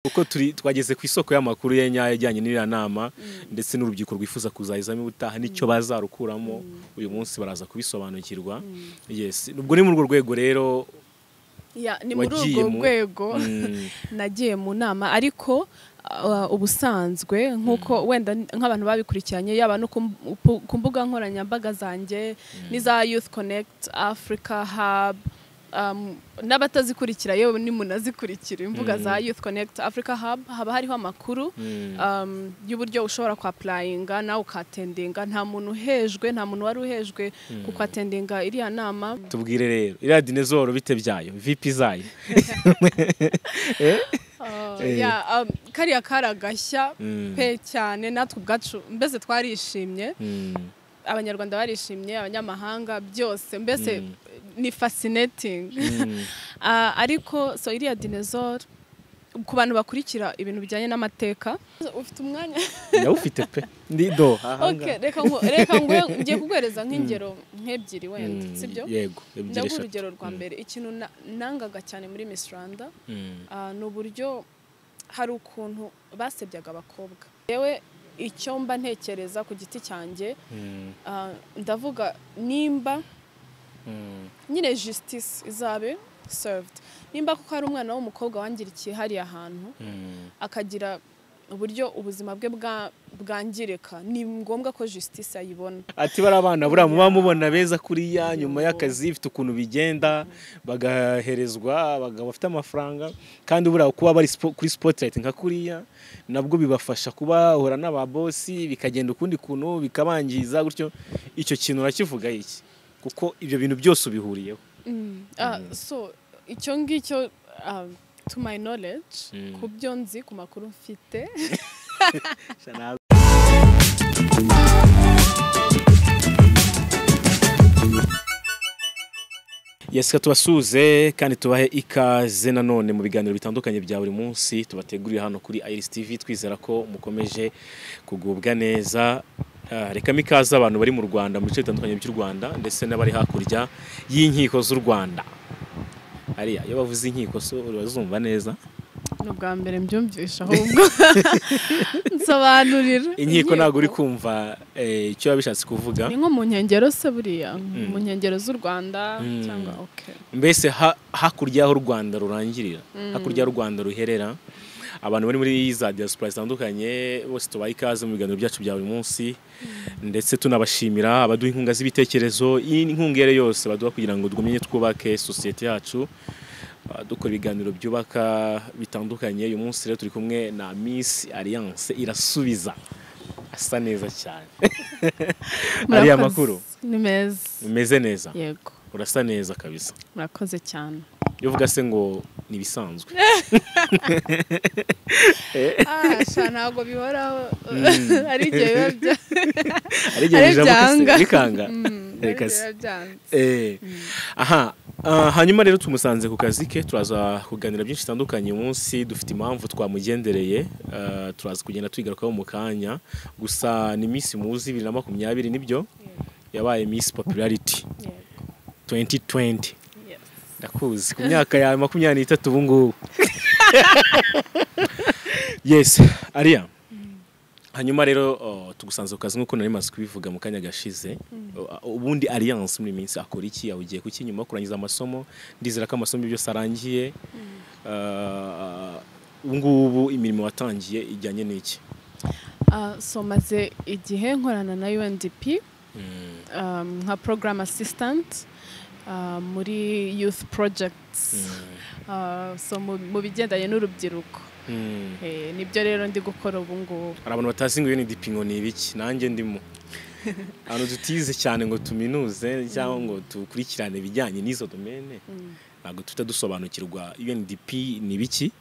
Kuko turi twageze ku isoko y'amakuru ya nyayo ajyanye n'iriya nama, ndetse n'urubyiruko rwifuza kuzayizamo ubutaha n'icyo bazarukuramo uyu munsi baraza kubisobanukirwa. Yes, ubwo ni muri urwo rwego rero. Ya, ni muri wagiye urwo rwego nagiye mu nama, ariko ubusanzwe nk'uko wenda nk'abantu babikurikiranye, yaba no ku mbuga nkoranyambaga zanjye n'iza Youth Connect Africa Hub, n'abatazikurikira, yewe nimunazikurikira imbuga za Youth Connect Africa Hub, haba hariho amakuru y'uburyo ushobora kwapplyinga nawe ukattendinga. Nta muntu uhejwe, nta muntu wari uhejwe ku kwattendinga iriya nama. Tubwire rero, iriya dinosaur bite byayo, VP zayo? Yeah, kariya kari agashya pe cyane. Natwe ubwacu mbese twarishimye, Abanyarwanda barishimye, abanyamahanga, byose mbese ni fascinating. Ariko so iriya dinosaur, ku bantu bakurikira ibintu bijyanye n'amateka, ufite umwanya? Ndawufite pe, ndi do. Okay, reka ngiye kuguhereza nk'ingero nk'ebyiri wenda, sibyo? Yego, ebyiri, Ndaguha eshatu. urugero rwa mbere. Ikintu nangaga cyane muri Miss Rwanda ni uburyo hari ukuntu basebyaga abakobwa. Yewe, icyo mba ntekereza ku giti cyanjye, ndavuga nimba nyine justice izabe served, nimba kuko hari umwana w'umukobwa wangirikiye hariya hantu, akagira uburyo ubuzima bwe bwangirika, ni ngombwa ko justice ayibona. Ati bari abana buriya muba mubona beza kuriya, nyuma y'akazi ifite ukuntu bigenda, bagaherezwa abagabo bafite amafaranga, kandi buriya kuba bari kuri spotlight nka kuriya nabwo bibafasha kubahura n'ababosi, bikagenda ukundi kuntu bikabangiza gutyo. Icyo kintu urakivuga iki, kuko ibyo bintu byose ubihuriyeho? So icyo ngicyo, to my knowledge, ku byo nzi, ku makuru mfite, Yes, tubasuhuze kandi tubahe ikaze nanone mu biganiro bitandukanye bya buri munsi tubategurira hano kuri Iris TV, twizera ko mukomeje kugubwa neza. Rekamo ikaze abantu bari mu Rwanda, mu bice bitandukanye by'u Rwanda, ndetse n'abari hakurya y'inkiko z'u Rwanda. Hariya iyo bavuze inkiko so urazumva neza? Ni ubwa mbere mbyumvisha, ahubwo nsobanurira. Inkiko ntabwo uri kumva icyo biba bishatse kuvuga? Ni nko mu nkengero se buriya, mu nkengero z'u Rwanda cyangwa? Okay. Mbese hakurya y'aho u Rwanda rurangirira, hakurya y'aho u Rwanda ruherera, abantu bari muri za diaspora zitandukanye bose tubaha ikaze mu biganiro byacu bya buri munsi, ndetse tunabashimira abaduha inkunga z'ibitekerezo, inkunga iyo ari yo yose baduha kugira ngo tugumye twubake sosiyete yacu, dukora ibiganiro byubaka bitandukanye. Uyu munsi rero turi kumwe na Miss Alliance Irasubiza, asa neza cyane. Ariya Murakoze. Makuru? Ni meza. Umeze neza? Yego. Urasa neza kabisa. Murakoze cyane. Iyo uvuga se ngo ni ibisanzwe? Ah, sha, ntabwo bihoraho, hari igihe biba bya Hari igihe Ari bijabuka se byanga. bikanga. Hari Reka igihe se. biba byanze. Aha, hanyuma rero tumusanze ku kazi ke, turaza kuganira byinshi bitandukanye uyu munsi. Dufite impamvu twamugendereye, turaza kugenda tuyigarukaho mu kanya. Gusa ni Miss muzi 2020, nibyo, yabaye Miss Popularity 2020. Yes. Ndakuzi ku myaka yawe 23 ubu ngubu. Yes, Ariya, hanyuma rero tugusanze ku kazi nk'uko nari maze kubivuga mu kanya gashize. Ubundi Alliance muri iyi minsi akora iki? Awugiye kuki nyuma yo kurangiza amasomo? Ndizera ko amasomo byose arangiye. Ubu ngubu imirimo watangiye ijyanye n'iki? So maze igihe nkorana na UNDP nka program assistant muri youth projects, so mu bigendanye n'urubyiruko. Nibyo rero ndi gukora ubu ngubu. Hari abantu batazi ngo UNDP ngo ni ibiki, nanjye ndimo. Abantu tutize cyane ngo tuminuze cyangwa ngo dukurikirane ibijyanye n'izo domaine, ntabwo tuhita dusobanukirwa UNDP ni ibiki.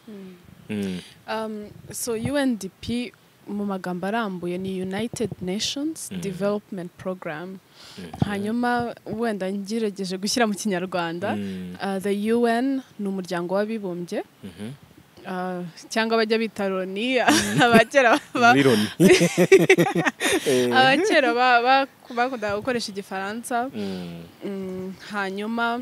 So UNDP mu magambo arambuye ni United Nations Development Program. Hanyuma wenda ngerageje gushyira mu Kinyarwanda, the UN ni umuryango w'abibumbye, cyangwa bajya bita Loni, abakera Muri Loni. Abakera bakundaga gukoresha Igifaransa. Hanyuma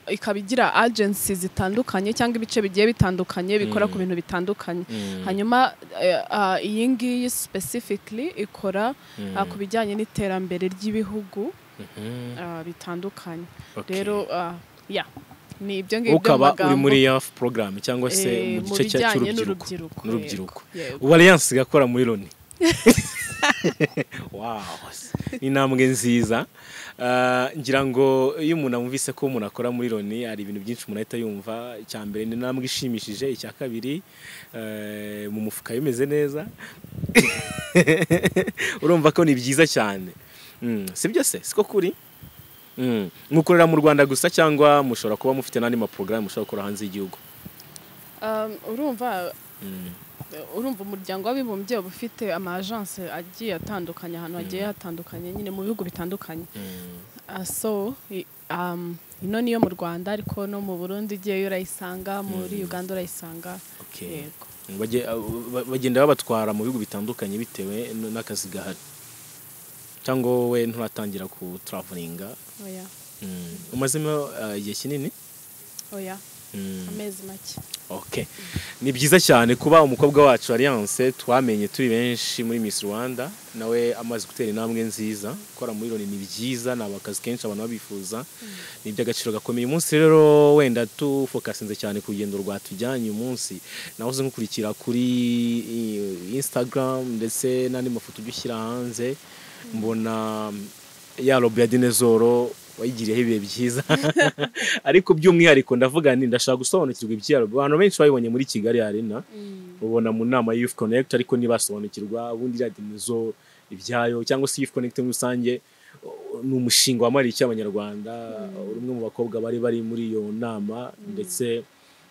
Ikaba igira agency zitandukanye cyangwa ibice bigiye bitandukanye bikora ku bintu bitandukanye. Hanyuma iyi ngiyi specifically ikora ku bijyanye n'iterambere ry'ibihugu bitandukanye. Rero yeah, ni ibyo ngibyo mu Ukaba uri magambo. muri youth program cyangwa se mu mu gice bijyanye cy'urubyiruko. N'urubyiruko. N'urubyiruko. Yego. Ubu Alliance igakora muri Loni, wow, ni intambwe nziza. Ngira ngo iyo umuntu amuvise ko umuntu akora muri Loni, hari ibintu byinshi umuntu ahita yumva. Icya mbere, ni intambwe ishimishije. Icya kabiri, mu mufuka bimeze neza, urumva ko ni byiza cyane. Sibyo se? Siko kuri? Mukorera mu Rwanda gusa cyangwa mushobora kuba mufite n'andi maporogaramu mushobora gukora hanze y'igihugu? Urumva Umuryango w'Abibumbye uba ufite ama agence agiye atandukanye ahantu hagiye hatandukanye nyine, mu bihugu bitandukanye. So ino niyo mu Rwanda, ariko no mu Burundi ugiyeyo urayisanga, muri Uganda urayisanga. Yego. Bagenda babatwara mu bihugu bitandukanye bitewe n'akazi gahari, cyangwa wowe nturatangira ku travelinga? Oya. Umazemo igihe kinini? Oya, amezi make. Okay. Ni byiza cyane kuba umukobwa wacu Alliance twamenye turi benshi muri Miss Rwanda nawe amaze gutera intambwe nziza. Gukora muri Loni ni byiza, ni akazi kenshi abantu babifuza, ni iby'agaciro gakomeye. Uyu munsi rero wenda tufokasinze cyane ku rugendo rwatujyanye uyu munsi. Nahoze nkukurikira kuri Instagram ndetse n'andi mafoto ujya ushyira hanze, mbona ya robe ya dinosaur wayigiriyeho ibihe byiza, ariko by'umwihariko ndavuga nti ndashaka gusobanukirwa iby'iya robe. Abantu benshi babibonye muri Kigali Arena, ubona mu nama ya Youth Connect, ariko ntibasobanukirwa ubundi iriya dinosaur ibyayo, cyangwa se Youth Connect muri rusange ni umushinga wamariye iki Abanyarwanda. Uri umwe mu bakobwa bari bari muri iyo nama ndetse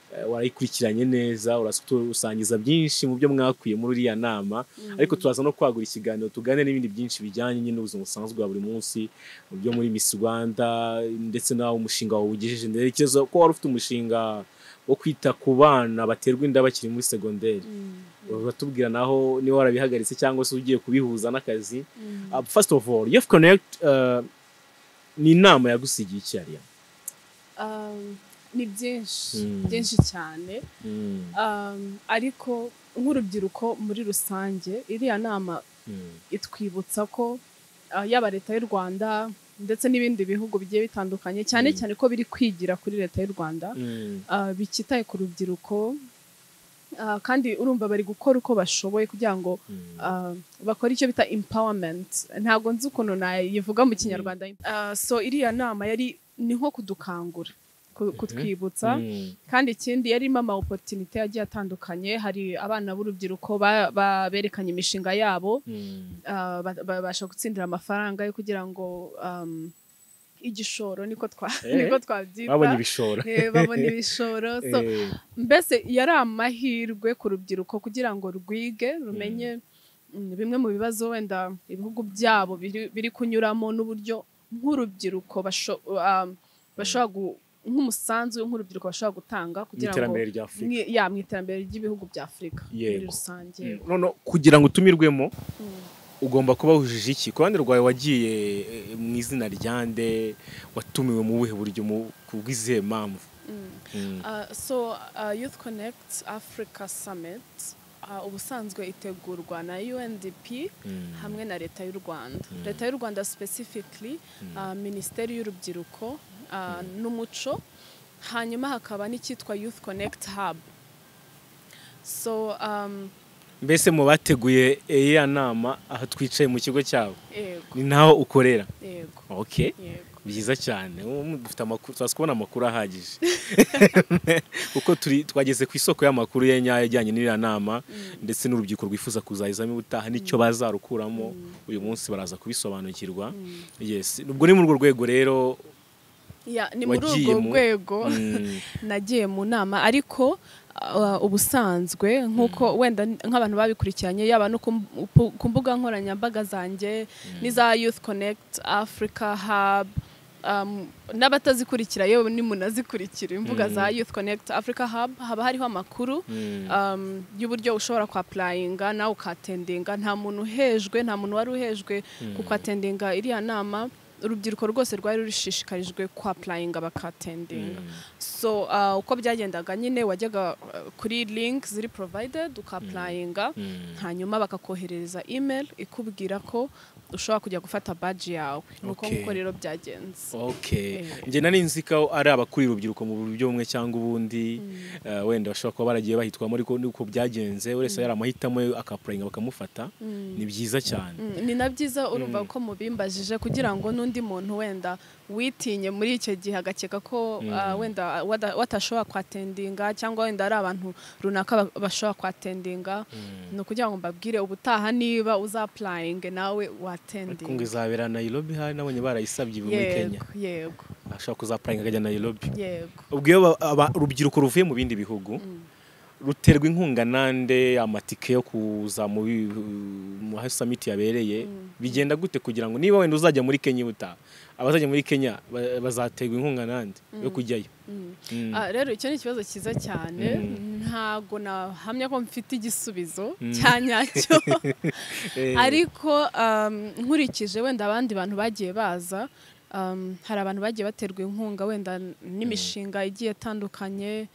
warayikurikiranye neza, usangiza byinshi mu byo mwakuye muri iriya nama, ariko turaza no kwagura ikiganiro tugane n'ibindi byinshi bijyanye nyine n'ubuzima busanzwe bwa buri munsi, mu byo muri Miss Rwanda ndetse nawe umushinga wawe ugejeje. Nderekeza ko wari ufite umushinga wo kwita ku bana baterwa inda bakiri muri segonderi, uratubwira naho niba warabihagaritse cyangwa se ugiye kubihuza n'akazi. First of all, Youth Connect ni inama yagusigiye iki, Ariya? Ni byinshi, byinshi cyane. Ariko nk'urubyiruko muri rusange, iriya nama itwibutsa ko yaba Leta y'u Rwanda ndetse n'ibindi bihugu bigiye bitandukanye, cyane cyane ko biri kwigira kuri Leta y'u Rwanda, bikitaye ku rubyiruko, kandi urumva bari gukora uko bashoboye kugira ngo bakore icyo bita empowerment. Ntabwo nzi ukuntu nayivuga mu Kinyarwanda. So iriya nama yari ni nko kudukangura, kutwibutsa. Kandi ikindi, yarimo ama opportunity agiye atandukanye. Hari abana b'urubyiruko berekanye imishinga yabo, babasha gutsindira amafaranga yo kugira ngo igishoro, niko twa niko twabyita. Babonye ibishoro. Babona ibishoro. So mbese yari amahirwe ku rubyiruko kugira ngo rwige, rumenye bimwe mu bibazo wenda ibihugu byabo biri kunyuramo, n'uburyo nk'urubyiruko bashobora nk'umusanzu nk'urubyiruko bashobora gutanga mu kugira ngo iterambere rya Afurika. Ya, mu iterambere ry'ibihugu bya Afurika muri rusange. None kugira ngo utumirwemo ugomba kuba wujuje iki? Ku ruhande rwawe wagiye mu izina rya nde? Watumiwe mu buhe buryo, ku bw'izihe mpamvu? So Youth Connect Africa Summit ubusanzwe itegurwa na UNDP hamwe na Leta y'u Rwanda. Leta y'u Rwanda specifically, Minisiteri y'Urubyiruko n'Umuco, hanyuma hakaba n'icyitwa Youth Connect Hub. So Mbese mu bateguye iriya nama, aho twicaye mu kigo cyabo, Yego. ni naho ukorera? Yego. Okay. Yego. Byiza cyane. Ubu dufite amakuru, tuzi kubona amakuru ahagije kuko turi twageze ku isoko y'amakuru ya nyayo ajyanye n'iriya nama, ndetse n'urubyiruko rwifuza kuzayizamo ubutaha n'icyo bazarukuramo uyu munsi baraza kubisobanukirwa. Yes, ubwo ni muri urwo rwego rero Ya, ni muri wagiye urwo rwego nagiye mu nama, ariko ubusanzwe nk'uko wenda nk'abantu babikurikiranye, yaba no ku mbuga nkoranyambaga zanjye n'iza Youth Connect Africa Hub, n'abatazikurikira, yewe nimunazikurikira imbuga za Youth Connect Africa Hub, haba hariho amakuru y'uburyo ushobora kwapplyinga nawe ukattendinga. Nta muntu uhejwe, nta muntu wari uhejwe ku kwattendinga iriya nama. Urubyiruko rwose rwari rushishikarijwe kwa applyinga bakattendinga. So uko byagendaga nyine, wajyaga kuri link ziri provided, ukapplyinga, hanyuma bakakoherereza email ikubwira ko ushobora kujya gufata badge yawe. Nuko nguko rero byagenze. Njye nari nzi ko ari abakuriye urubyiruko mu buryo bumwe cyangwa ubundi, wenda bashobora kuba baragiye bahitwamo, ariko nuko byagenze, wese yari amahitamo ye, akapplyinga bakamufata. Ni byiza cyane. Ni na byiza. Urumva ko mubimbajije kugira ngo n'undi muntu wenda witinye muri icyo gihe, agakeka ko wenda watashobora kwattendinga, cyangwa wenda ari abantu runaka bashobora kwattendinga, ni ukugira ngo mbabwire ubutaha niba uzapplyinge nawe Ariko ngo wattendinga. izabera Nairobi, hari nabonye barayisabye ibi muri Kenya. Yego. Ashobora kuzapplyinga akajya Nairobi. Yego. Ubwo iyo urubyiruko ruvuye mu bindi bihugu ruterwa inkunga nande amatike yo kuza mu aho summit yabereye? Bigenda gute kugira ngo niba wenda uzajya muri Kenya ubutaha, abazajya muri Kenya bazaterwa inkunga nande yo kujyayo? Rero icyo ni ikibazo cyiza cyane. Ntago nahamya ko mfite igisubizo cya nyacyo, ariko nkurikije wenda abandi bantu bagiye baza, hari abantu bagiye baterwa inkunga wenda n'imishinga igiye itandukanye,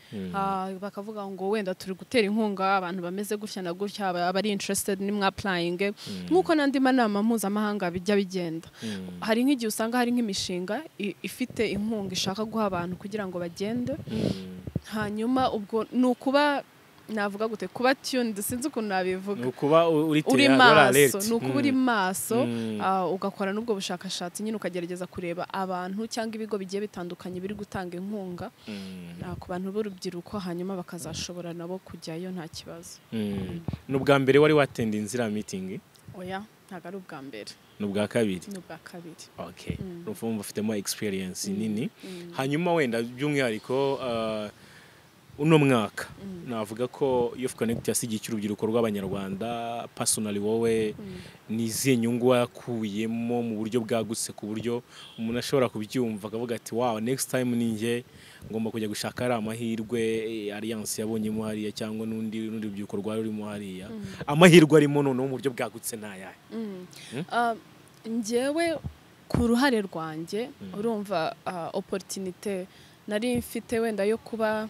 bakavuga ngo wenda turi gutera inkunga abantu bameze gutya na gutya, abari interested ni mwapplyinge, nk'uko n'andi manama mpuzamahanga bijya bigenda. Hari nk'igihe usanga hari nk'imishinga ifite inkunga ishaka guha abantu kugira ngo bagende. Hanyuma ubwo ni ukuba, navuga gute, kuba tuned, sinzi ukuntu nabivuga. Ni ukuba uri Uri uri maso. Alert. Ni ukuba uri maso, ugakora n'ubwo bushakashatsi nyine, ukagerageza kureba abantu cyangwa ibigo bigiye bitandukanye biri gutanga inkunga ku bantu b'urubyiruko, hanyuma bakazashobora nabo kujyayo nta kibazo. Ni ubwa mbere wari wattendinze iriya meeting? Oya, ntabwo ari ubwa mbere. Ni ubwa kabiri? Ni ubwa kabiri. Okay, urumva ufitemo experience nini. Hanyuma wenda by'umwihariko uno mwaka navuga ko Youth Connect yasigiye urubyiruko rw'Abanyarwanda, personally wowe ni izihe nyungu wakuyemo mu buryo bwagutse, ku buryo umuntu ashobora kubyumva akavuga ati: "Wow, next time ni njye ngomba kujya gushaka ari amahirwe Alliance yabonyemo hariya, cyangwa n'undi rubyiruko rwari rurimo hariya, amahirwe arimo noneho mu buryo bwagutse ni ayahe?" Njyewe ku ruhare rwanjye, urumva opportunité nari mfite wenda yo kuba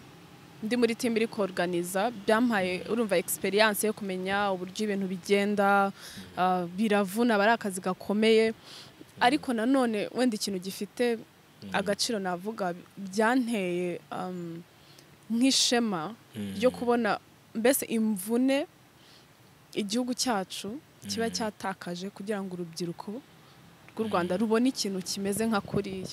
ndi muri team iri kuorganiza byampaye, urumva, experience yo kumenya uburyo ibintu bigenda. Biravuna, aba ari akazi gakomeye, ariko nanone wenda ikintu gifite agaciro navuga byanteye nk'ishema ryo kubona mbese imvune igihugu cyacu kiba cyatakaje kugira ngo urubyiruko rw'u Rwanda rubone ikintu kimeze nka kuriya.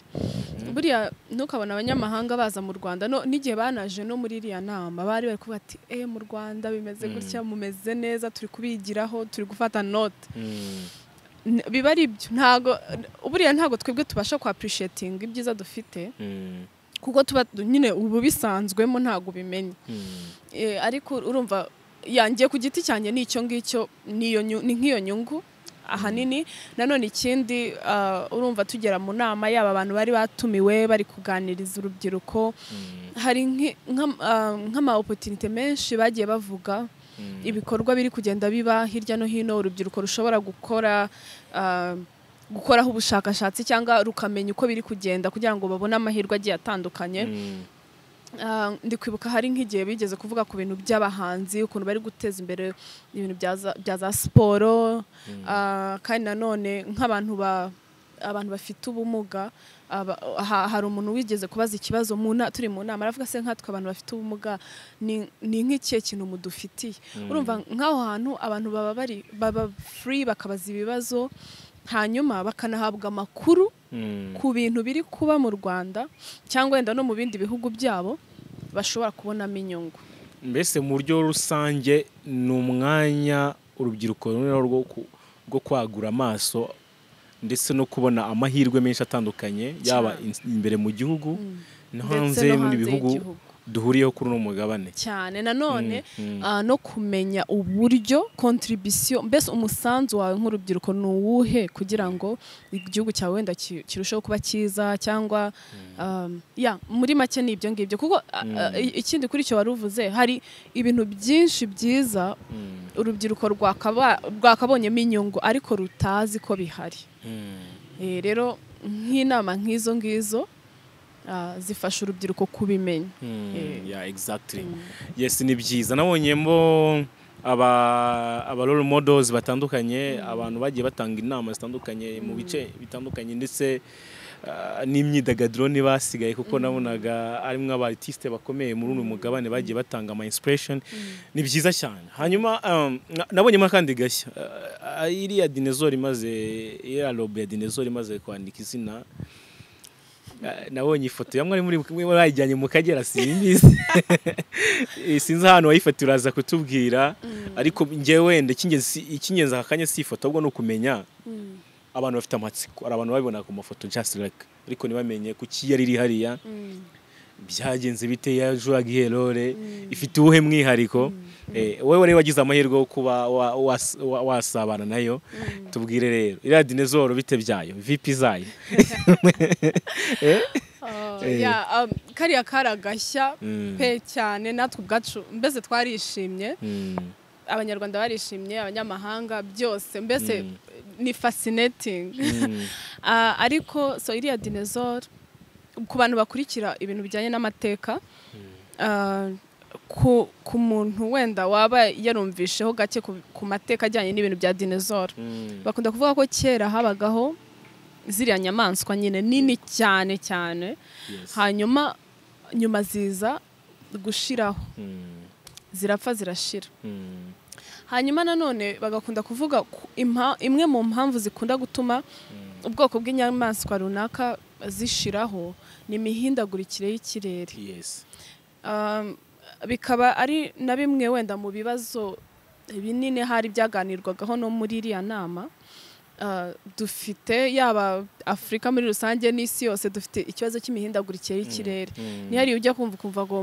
Buriya ntukabona abanyamahanga baza mu Rwanda, no n'igihe banaje no muri iriya nama bari bari kuvuga ati: "Eh, mu Rwanda bimeze gutya, mumeze neza, turi kubigiraho, turi gufata note." Biba ari ibyo. Ntago buriya, ntago twebwe tubasha ku appreciating ibyiza dufite, kuko tuba nyine ubu bisanzwemo, ntago ubimenya. Ariko urumva yanjye ku giti cyanjye ni icyo ngicyo, ni nk'iyo nyungu ahanini. Nanone ikindi, urumva tugera mu nama, yaba abantu bari batumiwe bari kuganiriza urubyiruko, hari nk'ama opportunité menshi bagiye bavuga, ibikorwa biri kugenda biba hirya no hino urubyiruko rushobora gukora, gukoraho ubushakashatsi cyangwa rukamenya uko biri kugenda kugira ngo babone amahirwe agiye atandukanye. Ndi kwibuka hari nk'igihe bigeze kuvuga ku bintu by'abahanzi, ukuntu bari guteza imbere ibintu bya za siporo, kandi nanone nk'abantu abantu bafite ubumuga. Hari umuntu wigeze kubaza ikibazo turi mu nama, aravuga: "Se nkatwe abantu bafite ubumuga ni nk'ikihe kintu mudufitiye?" Urumva nk'aho hantu abantu baba bari baba free, bakabaza ibibazo, hanyuma bakanahabwa amakuru ku bintu biri kuba mu Rwanda cyangwa wenda no mu bindi bihugu byabo bashobora kubonamo inyungu. Mbese mu buryo rusange ni umwanya urubyiruko ruriho rwo kwagura amaso ndetse no kubona amahirwe menshi atandukanye, yaba Cyane. imbere mu gihugu no Ndetse hanze no y'ibindi hanze bihugu y'igihugu. duhuriyeho kuri uno mugabane. Cyane. Nanone no kumenya uburyo contribution, mbese umusanzu wawe nk'urubyiruko ni uwuhe kugira ngo igihugu cyawe wenda kirusheho kuba cyiza, cyangwa ya muri make ni ibyo ngibyo, kuko ikindi kuri icyo wari uvuze, hari ibintu byinshi byiza urubyiruko rwakabonyemo inyungu ariko rutazi ko bihari. Rero Nk'inama nk'izo ngizo zifasha urubyiruko kubimenya. Yeah, exactly. Yes, ni byiza. Nabonyemo aba role models batandukanye, abantu bagiye batanga inama zitandukanye mu bice bitandukanye, ndetse n'imyidagaduro ntibasigaye, kuko nabonaga arimo aba artiste bakomeye muri uyu mugabane bagiye batanga ama inspiration. Ni byiza cyane. Hanyuma nabonyemo akandi gashya. Iriya dinosaur imaze, iriya robot ya dinosaur imaze kwandika izina, nabonye ifoto yamwe ari muri bayijyanye mu Kagera, simbizi. Sinzi ahantu wayifatiye, uraza kutubwira. Ariko njyewe wenda icy'ingenzi aka kanya si ifoto, ahubwo ni ukumenya, abantu bafite amatsiko. Hari abantu babibona ku mafoto just like, ariko ntibamenye kuki yari iri hariya, byagenze bite, yajuwaga iherore, ifite uwuhe mwihariko. Wowe wari wagize amahirwe yo kuba wasabana nayo, tubwire rero iriya dinosaur, bite byayo, VP zayo? Yeah, kariya kari agashya pe cyane. Natwe ubwacu mbese twarishimye, Abanyarwanda barishimye, abanyamahanga, byose mbese ni fascinating. Ariko so iriya dinosaur, ku bantu bakurikira ibintu bijyanye n'amateka, ku muntu wenda waba yarumvisheho gake ku mateka ajyanye n'ibintu bya dinosaur, bakunda kuvuga ko kera habagaho ziriya nyamaswa nyine nini cyane cyane, hanyuma nyuma ziza gushiraho, zirapfa, zirashira. Hanyuma nanone bagakunda kuvuga imwe mu mpamvu zikunda gutuma ubwoko bw'inyamaswa runaka zishiraho ni imihindagurikire y'ikirere. Bikaba ari na bimwe wenda mu bibazo binini hari byaganirwagaho no muri iriya nama. Dufite, yaba Afurika muri rusange n'isi yose, dufite ikibazo cy'imihindagurikire y'ikirere. Ntihari ujya kumva ukumva ngo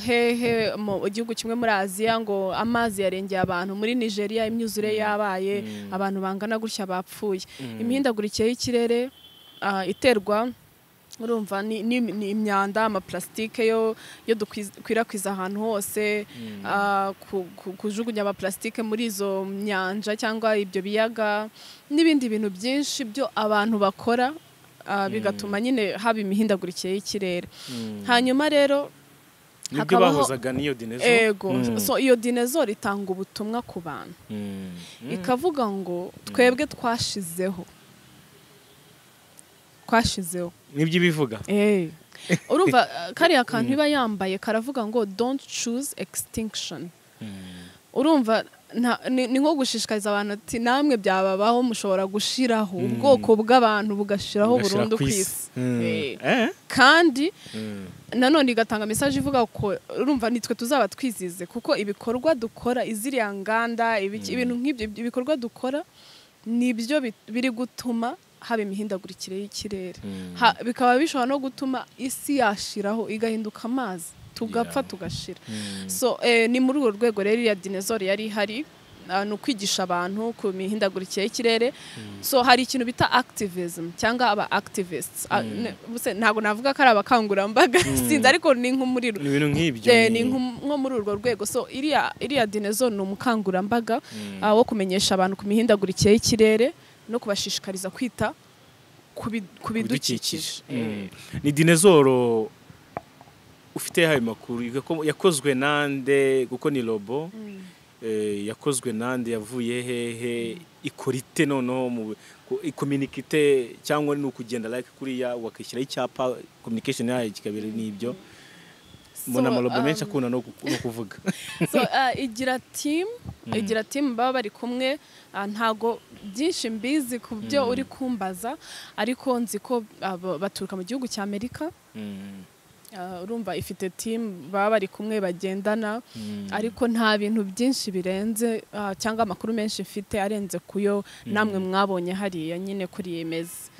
hehe mu gihugu kimwe muri Aziya ngo amazi yarengeye abantu, muri Nigeria imyuzure yabaye, abantu bangana gutya bapfuye. Imihindagurikire y'ikirere iterwa, urumva, ni imyanda, amaplastike yo dukwirakwiza ahantu hose, kujugunya amaplastike muri izo nyanja cyangwa ibyo biyaga n'ibindi bintu byinshi byo abantu bakora, bigatuma nyine haba imihindagurikire y'ikirere. Hanyuma rero Nibyo bahuzaga n'iyo dinosaur. Ego. So iyo dinosaur itanga ubutumwa ku bantu, ikavuga ngo twebwe twashizeho, twashizeho. Nibyo ibivuga. Urumva, kariya kantu iba yambaye karavuga ngo "Don't choose extinction." Urumva ni nko gushishikariza abantu ati namwe byababaho, mushobora gushiraho, ubwoko bw'abantu bugashiraho Bugashira burundu ku ku isi. isi. Kandi nanone igatanga message ivuga ko, urumva, nitwe tuzaba twizize, kuko ibikorwa dukora, iziriya nganda, ibintu nk'ibyo, ibikorwa dukora nibyo biri gutuma haba imihindagurikire y'ikirere. Bikaba bishobora no gutuma isi yashiraho, igahinduka amazi, tugapfa, tugashira. So ni muri urwo rwego rero iriya dinosaur yari ihari, ni ukwigisha abantu ku mihindagurikire y'ikirere. So hari ikintu bita activism cyangwa aba activists. Buse ntabwo navuga ko ari abakangurambaga, sinzi, ariko ni nko muri Ni ibintu nk'ibyo. Ni nko muri urwo rwego. So iriya dinosaur ni umukangurambaga wo kumenyesha abantu ku mihindagurikire y'ikirere no kubashishikariza kwita ku bidukikije. Ni dinosaur ufite ayo makuru yakozwe nande? Kuko ni robot. Yakozwe nande, yavuye hehe, ikora ite noneho, mu icommunicate cyangwa ni ukugenda like kuriya wakishyiraho icyapa, communication yayo kikabera n'ibyo? Mbona So, amarobo menshi akunda no kuvuga. So igira team baba bari kumwe. Ntago byinshi mbizi ku byo uri kumbaza, ariko nzi ko baturuka mu gihugu cya Amerika. Urumva ifite team baba bari kumwe bagendana, ariko nta bintu byinshi birenze cyangwa amakuru menshi mfite arenze kuyo namwe mwabonye hariya nyine kuri iyi meze.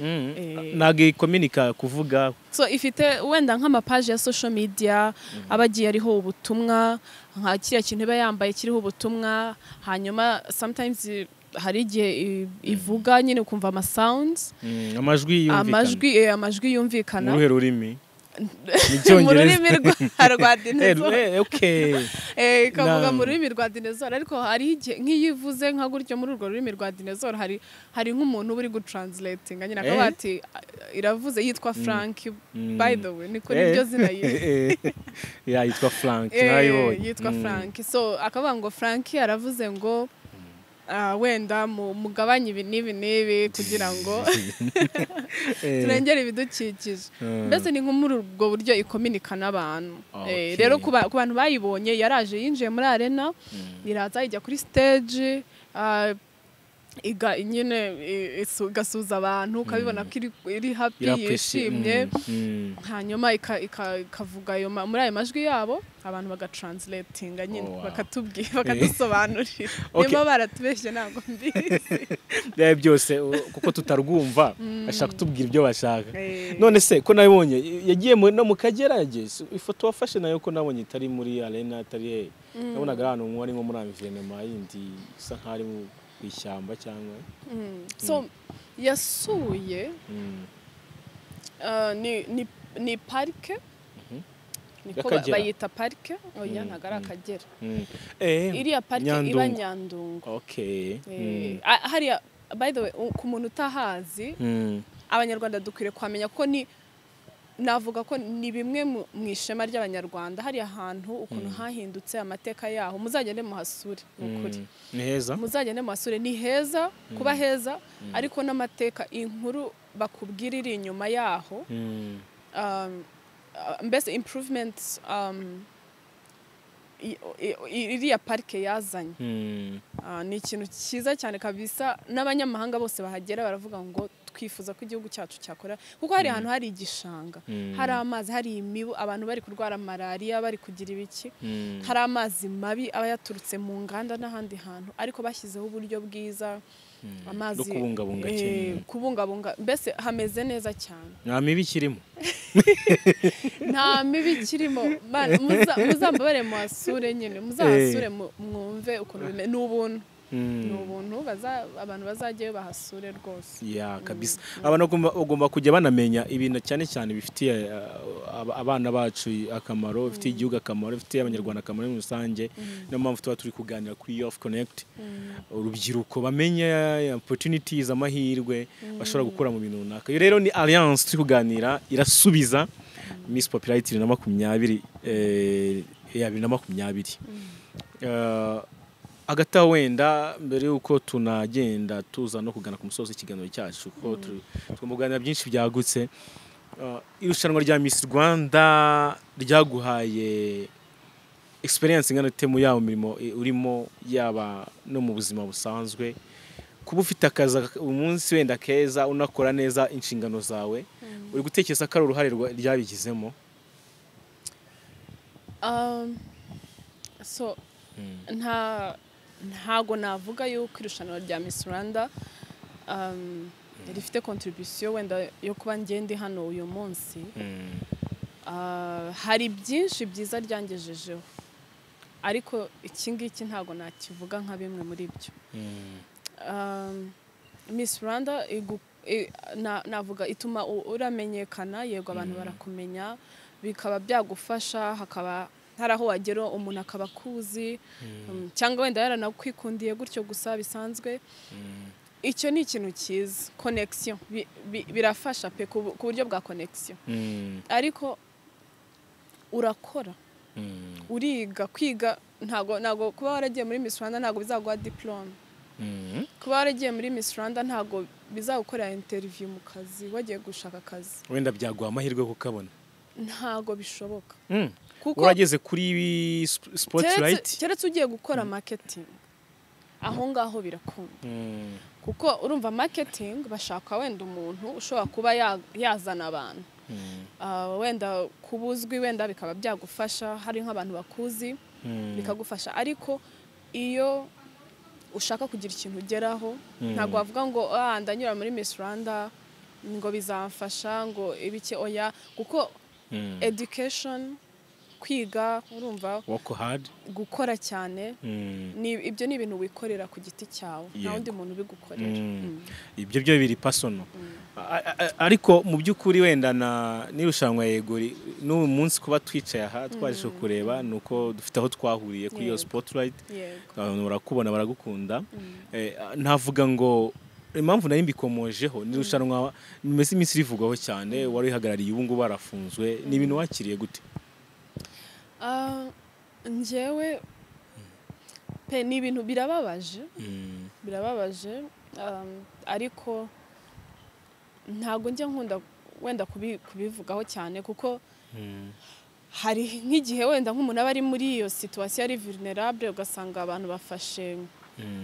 Ntabwo icommunica kuvuga? So ifite wenda nk'amapaji ya social media aba agiye ariho ubutumwa, nka kiriya kintu iba yambaye kiriho ubutumwa. Hanyuma sometimes hari igihe ivuga nyine ukumva ama sounds. Amajwi yumvikana. Amajwi yumvikana. Mu ruhe rurimi? Mu rurimi rwa dinosaur. Okay. Ikavuga mu rurimi rwa dinosaur, ariko hari igihe nk'iyo ivuze nka gutyo muri urwo rurimi rwa dinosaur hari nk'umuntu uri gutranslatinga nyine akaba ati iravuze yitwa Frank, by the way niko niryo zina yitwa Frank, nayibonye yitwa Frank. So akavuga ngo Frank aravuze ngo wenda mugabanye ibi n'ibi n'ibi kugira ngo turengere ibidukikije. Mbese ni nko muri ubwo buryo ikominika n'abantu. Rero ku bantu bayibonye, yaraje yinjiye muri arena, iraza ijya kuri stage, nyine igasuza abantu, ukabibona ko iri happy, yishimye. Hanyuma ikavuga muri ayo majwi yabo, abantu bagatranslatinga nyine, bakatubwira, bakadusobanurira. Niba baratubeshye ntabwo mbizi. Byose kuko tutarwumva, bashaka kutubwira ibyo bashaka. None se ko nabonye yagiye no mu Kagera, yagiye ifoto wafashe nayo ko nabonye itari muri arena, itari he, nabonaga ahantu nko ari nko muri environment yindi isa nkaho ari mu ishyamba cyangwa. So yasuye ni parike, niko bayita parike, oya ntabwo ari Akagera. Iriya parike iba Nyandungu. Okay. Hariya by the way, ku muntu utahazi, Abanyarwanda dukwiriye kwamenya ko ni navuga ko ni bimwe mu ishema ry'Abanyarwanda. Hariya hantu ukuntu hahindutse amateka yaho, muzagende muhasure ukuri. Ni heza, muzagende muhasure, ni heza kuba heza, ariko n'amateka, inkuru bakubwira iri inyuma yaho, mbese improvement iriya parike yazanye ni ikintu cyiza cyane kabisa. N'abanyamahanga bose bahagera baravuga ngo twifuza ko igihugu cyacu cyakora, kuko hari ahantu hari igishanga, hari amazi, hari imibu, abantu bari kurwara malaria, bari kugira ibiki, hari amazi mabi aba yaturutse mu nganda n'ahandi hantu, ariko bashyizeho uburyo bwiza, amazi kubungabunga, kubungabunga, mbese hameze neza cyane. Nta mibi ikirimo, nta mibi ikirimo. Muzambabare muhasure nyine, muzahasure mwumve ukuntu bimeze. Ni ubuntu, ni ubuntu, abantu bazajyayo bahasure rwose. Ya kabisa, abantu bagomba kujya banamenya ibintu cyane cyane bifitiye abana bacu akamaro, bifitiye igihugu akamaro, bifitiye Abanyarwanda akamaro muri rusange. Niyo mpamvu tuba turi kuganira kuri Youth Connect, urubyiruko bamenye opportunities, amahirwe bashobora gukora mu bintu runaka. Iyo rero ni Alliance turi kuganira, irasubiza Miss Popularity 2020, ya 2020. Hagati aho wenda mbere yuko tunagenda tuza no kugana ku musozi w'ikiganiro cyacu, kuko tugomba kuganira byinshi byagutse, irushanwa rya Miss Rwanda ryaguhaye experience ingana ite mu yaba mirimo urimo, yaba no mu buzima busanzwe? Kuba ufite akazi umunsi wenda keza, unakora neza inshingano zawe, uri gutekereza ko ari uruhare ryabigizemo? So ntago navuga yuko irushanwa rya Miss Rwanda rifite contribution wenda yo kuba ngende hano uyu munsi. Hari byinshi byiza ryangejejeho, ariko iki ngiki ntago nakivuga nka bimwe muri byo. Miss Rwanda navuga ituma uramenyekana, yego abantu barakumenya, bikaba byagufasha, hakaba hari aho wagera umuntu akaba akuzi, cyangwa wenda yaranakwikundiye gutyo gusa bisanzwe. Icyo ni ikintu cyiza, connection birafasha pe ku buryo bwa connection. Ariko urakora, uriga, kwiga ntago kuba waragiye muri Miss Rwanda ntago bizaguha diplome. Kuba waragiye muri Miss Rwanda ntago bizagukorera interview mu kazi wagiye gushaka akazi. Wenda byaguha amahirwe kukabona, ntago bishoboka. Kuko urageze kuri spotlight, keretse ugiye gukora marketing, aho ngaho birakunda. Kuko urumva marketing bashaka wenda umuntu ushobora kuba yazana abantu, wenda kubuzwi, wenda bikaba byagufasha, hari nk'abantu bakuzi bikagufasha. Ariko iyo ushaka kugira ikintu ugeraho, ntago wavuga ngo ndanyura muri Miss Rwanda ngo bizamfasha ngo ibiki, oya. Kuko education, Kwiga, urumva, Work hard. gukora cyane. Ibyo ni ibintu wikorera ku giti cyawe, nta wundi muntu ubigukorera. Ibyo byo biri personal. Ariko mu by'ukuri wenda na n'irushanwa Yego n'uyu munsi kuba twicaye aha twaje kureba, ni uko dufite aho twahuriye kuri iyo spotlight. Abantu barakubona, baragukunda. Navuga ngo impamvu nari mbikomojeho ni irushanwa rimeze iminsi rivugwaho cyane, wari uhagarariye ubu ngubu barafunzwe. Ni ibintu wakiriye gute? Ah, njyewe pe, ni ibintu birababaje, birababaje, ariko ntabwo njya nkunda wenda kubivugaho cyane, kuko hari nk'igihe wenda nk'umuntu aba ari muri iyo situation ari vulnerable, ugasanga abantu bafashe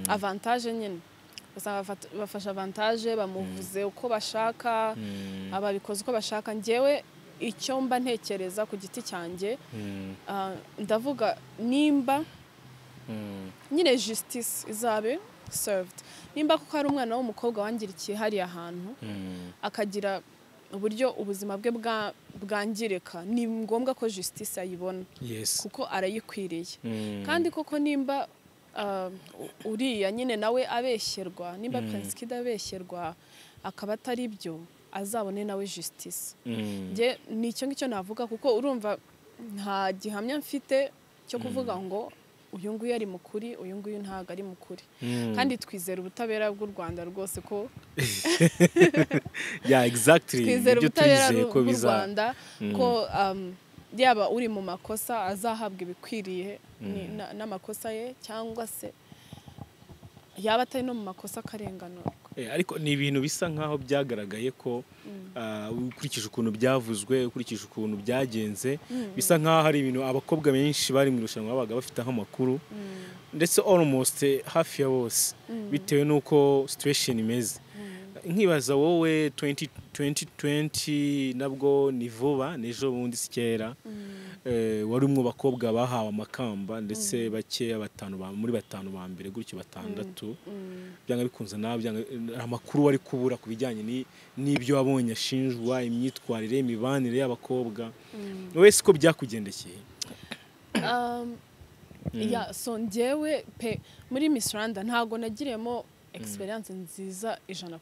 avantage nyine, ugasanga bafashe avantage, bamuvuze uko bashaka, ababikoze uko bashaka. Njyewe icyo mba ntekereza ku giti cyanjye, ndavuga nimba nyine justice izabe served, nimba kuko hari umwana w'umukobwa wangirikiye hariya hantu, akagira uburyo ubuzima bwe bwangirika, ni ngombwa ko justice ayibona, kuko arayikwiriye. Kandi koko nimba uriya nyine nawe abeshyerwa, nimba Prince Kid abeshyerwa akaba atari byo, azabone nawe justice. Njye ni icyo ngicyo navuga, kuko urumva nta gihamya mfite cyo kuvuga ngo uyu nguyu ari mukuri, uyu nguyu ntabwo ari mukuri. Kandi twizera ubutabera bw'u Rwanda rwose ko Yeah, exactly. twizera Nibyo, ubutabera twizeye ko bw'u biza Rwanda ko yaba uri mu makosa azahabwa ibikwiriye n'amakosa ye, cyangwa se yaba atari no mu makosa akarenganurwa. Ariko ni ibintu bisa nkaho byagaragaye ko ukurikije ukuntu byavuzwe, ukurikije ukuntu byagenze, bisa nkaho hari ibintu abakobwa benshi bari mu irushanwa babaga bafiteho amakuru, ndetse almost hafi ya bose, bitewe n'uko situation imeze. Nkibaza wowe, 20 2020 nabwo ni vuba, n'ejo bundi, si kera, wari umwe mu bakobwa bahawe amakamba, ndetse bakeya, batanu muri batanu ba mbere gutyo, batandatu. Byanga bikunze nawe amakuru wari kubura ku bijyanye n'ibyo wabonye ashinjwa, imyitwarire, imibanire y'abakobwa. Wowe siko byakugendekeye? Yeah, so njyewe pe, muri Miss Rwanda ntabwo nagiriyemo experience nziza 100%.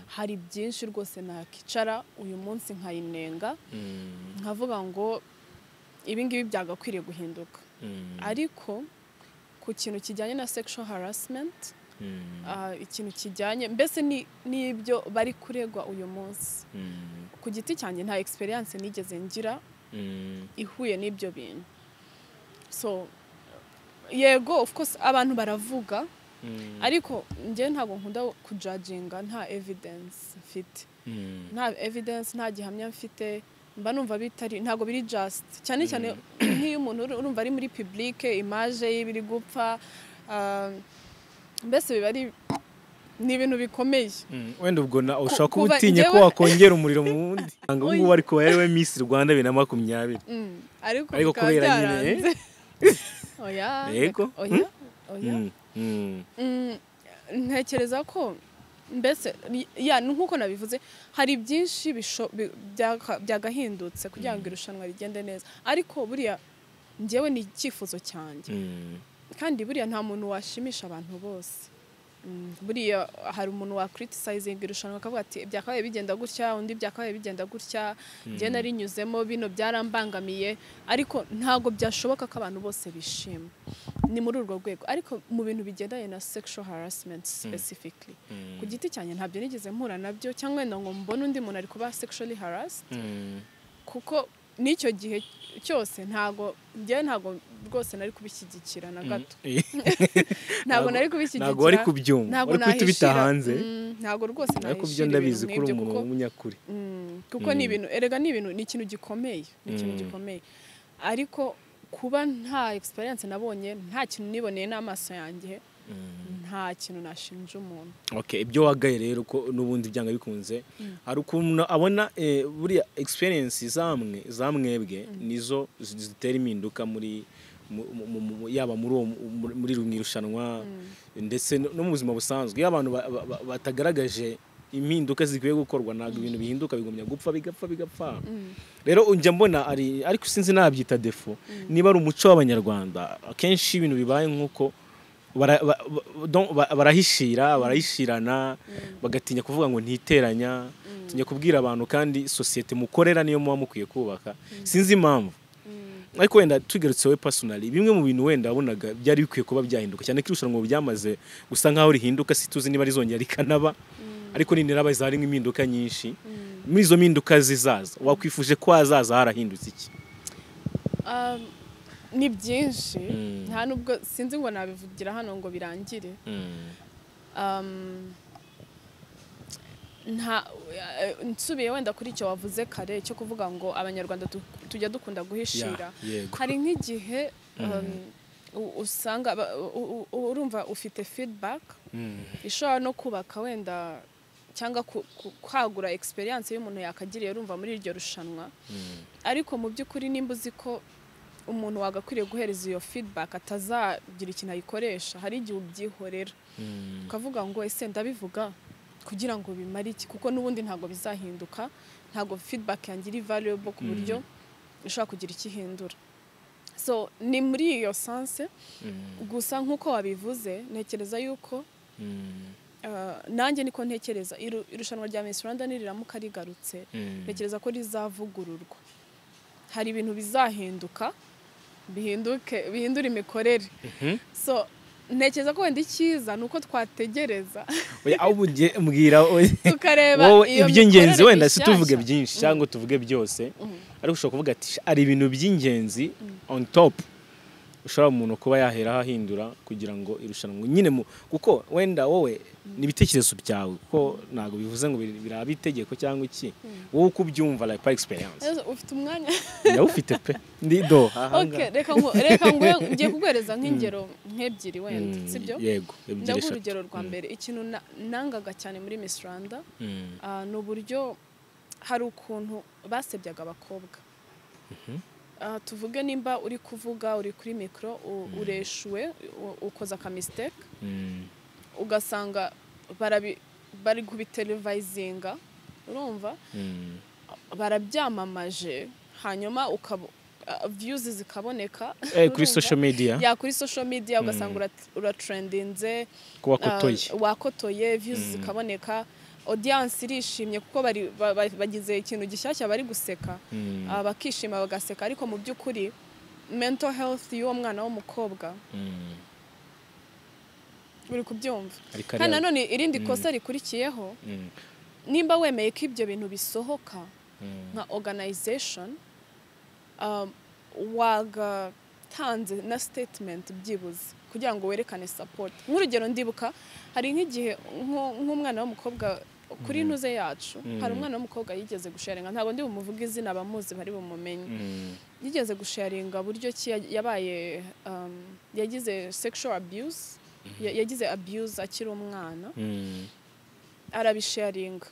Hari byinshi rwose nakicara uyu munsi nkayinenga, nkavuga ngo ibi ngibi byagakwiriye guhinduka. Ariko ku kintu kijyanye na sexual harassment, ikintu kijyanye mbese n'ibyo bari kuregwa uyu munsi, ku giti cyanjye nta experience nigeze ngira ihuye n'ibyo bintu. So yego, of course abantu baravuga, ariko njye ntabwo nkunda kujudginga nta evidence mfite, nta evidence, nta gihamya mfite. Mba numva bitari, ntabwo biri just, cyane cyane nk'iyo umuntu urumva ari muri public, image ye biri gupfa, mbese biba ari ni ibintu bikomeye. Wenda ubwo ushobora kuba Kuba utinye ko wakongera umuriro mu wundi ngo ubu ngubu, ariko yari we Miss Rwanda 2020. Ariko Ariko bikaba kubera nyine, byaranze. Oya. Yego. Oya, oya. Ntekereza ko mbese ya nk'uko nabivuze, hari byinshi byagahindutse kugira ngo irushanwa rigende neza, ariko buriya njyewe ni icyifuzo cyanjye. Kandi buriya nta muntu washimisha abantu bose. Buriya hari umuntu wa criticizinga irushanwa akavuga ati byakabaye bigenda gutya, undi byakabaye bigenda gutya, njye narinyuzemo bino byarambangamiye, ariko ntabwo byashoboka ko abantu bose bishima. Ni muri urwo rwego. Ariko mu bintu bigendanye na sexual harassment specifically, ku giti cyanjye ntabyo nigeze mpura nabyo, cyangwa wenda ngo mbone undi muntu ari kuba sexually harassed, kuko n'icyo gihe cyose ntago njyewe, ntago rwose nari kubishyigikira na gato, ntabwo nari kubishyigikira. Ntabwo wari kubyumva, Ntabwo wari guhita ubita nahishira. hanze. Ntabwo rwose Ariko byo nahishira ndabizi ibintu ko uri nk'ibyo, umuntu kuko w'umunyakuri. Kuko ni ibintu erega ni ibintu, ni ikintu gikomeye, ni ikintu gikomeye. Ariko kuba nta experience nabonye, nta kintu niboneye n'amaso yanjye, nta kintu nashinja umuntu. Okay, ibyo wagaye rero, ko n'ubundi byanga bikunze hari ukuntu abona, buriya experience zamwe zamwebwe nizo zitera impinduka muri yaba muri uwo muri mu irushanwa, ndetse no mu buzima busanzwe, iyo abantu batagaragaje Impinduka zikwiye gukorwa, ntabwo ibintu bihinduka, bigumya gupfa, bigapfa, bigapfa. Rero njya mbona ari, ariko sinzi nabyita défaut, niba ari umuco w'Abanyarwanda, akenshi ibintu bibaye nk'uko donc barahishira, barahishirana, bagatinya kuvuga ngo ntiteranya, tinya kubwira abantu, kandi sosiyete mukorera niyo muba mukwiye kubaka. Sinzi impamvu. Ariko wenda tugarutse wowe personally, bimwe mu bintu wenda wabonaga byari bikwiye kuba byahinduka, cyane ko irushanwa byamaze gusa nkaho rihinduka, si tuzi niba rizongera rikanaba, ariko niniraba harimo impinduka nyinshi. Muri izo mpinduka zizaza, wakwifuje ko hazaza harahindutse iki? Ni byinshi, nta nubwo sinzi ngo nabivugira hano ngo birangire. Nta nsubiye wenda kuri icyo wavuze kare cyo kuvuga ngo Abanyarwanda tujya dukunda guhishira. Ya, yego. Hari nk'igihe usanga urumva ufite feedback ishobora no kubaka wenda cyangwa kwagura experience y'umuntu yakagiriye, urumva, muri iryo rushanwa. Ariko mu by'ukuri nimba uzi ko umuntu wagakwiriye guhereza iyo feedback atazagira ikintu ayikoresha, hari igihe ubyihorera, ukavuga ngo: "Ese ndabivuga kugira ngo bimare iki? Kuko n'ubundi ntabwo bizahinduka, ntabwo feedback yanjye iri valuable ku buryo ishobora kugira icyo ihindura." So ni muri iyo sense. Gusa nk'uko wabivuze, ntekereza yuko nanjye niko ntekereza, irushanwa rya Miss Rwanda niriramuka rigarutse, ntekereza ko rizavugururwa, hari ibintu bizahinduka, bihinduke, bihindura imikorere. So ntekereza ko wenda icyiza ni uko twategereza Oya, ahubwo mbwira oya, tukareba wowe iyo iby'ingenzi mikorere wenda si tuvuge mishyashya. byinshi cyangwa tuvuge byose, ariko ushobora kuvuga ati hari ibintu by'ingenzi on top ushobora umuntu kuba yaheraho ahindura kugira ngo irushanwa nyine mu, kuko wenda wowe ni ibitekerezo byawe, kuko ntabwo bivuze ngo biraba itegeko cyangwa iki, wowe uko ubyumva, like per experience. Ese ufite umwanya? Ndawufite pe, ndi do. Okay, reka ngiye kuguhereza nk'ingero nk'ebyiri wenda, sibyo? Yego, ebyiri, Ndaguha eshatu. urugero rwa mbere. Ikintu nangaga cyane muri Miss Rwanda ni uburyo hari ukuntu basebyaga abakobwa. Tuvuge nimba uri kuvuga, uri kuri mikoro, ureshuwe, ukoze aka mistake, ugasanga bari kubitelevizinga, urumva, barabyamamaje, hanyuma ukaba views zikaboneka. Kuri Urumva? social media. Ya, kuri social media ugasanga uratrendinze. Ko wakotoye. Wakotoye, views zikaboneka, audience irishimye kuko bari bagize ikintu gishyashya, bari guseka, bakishima, bagaseka, ariko mu by'ukuri mental health y'uwo mwana w'umukobwa, uri kubyumva? Ariko Kandi nanone irindi kosa rikurikiyeho, nimba wemeye ko ibyo bintu bisohoka nka organization, wagatanze na statement byibuze kugira ngo werekane support. Nk'urugero, ndibuka hari nk'igihe nk'umwana w'umukobwa kuri ntuze yacu, hari umwana w'umukobwa yigeze gusharinga, ntabwo ndi bumuvuge izina, abamuzi bari bumumenye, yigeze gusharinga buryo ki yabaye yagize sexual abuse, yagize abuse akiri umwana, arabisharinga.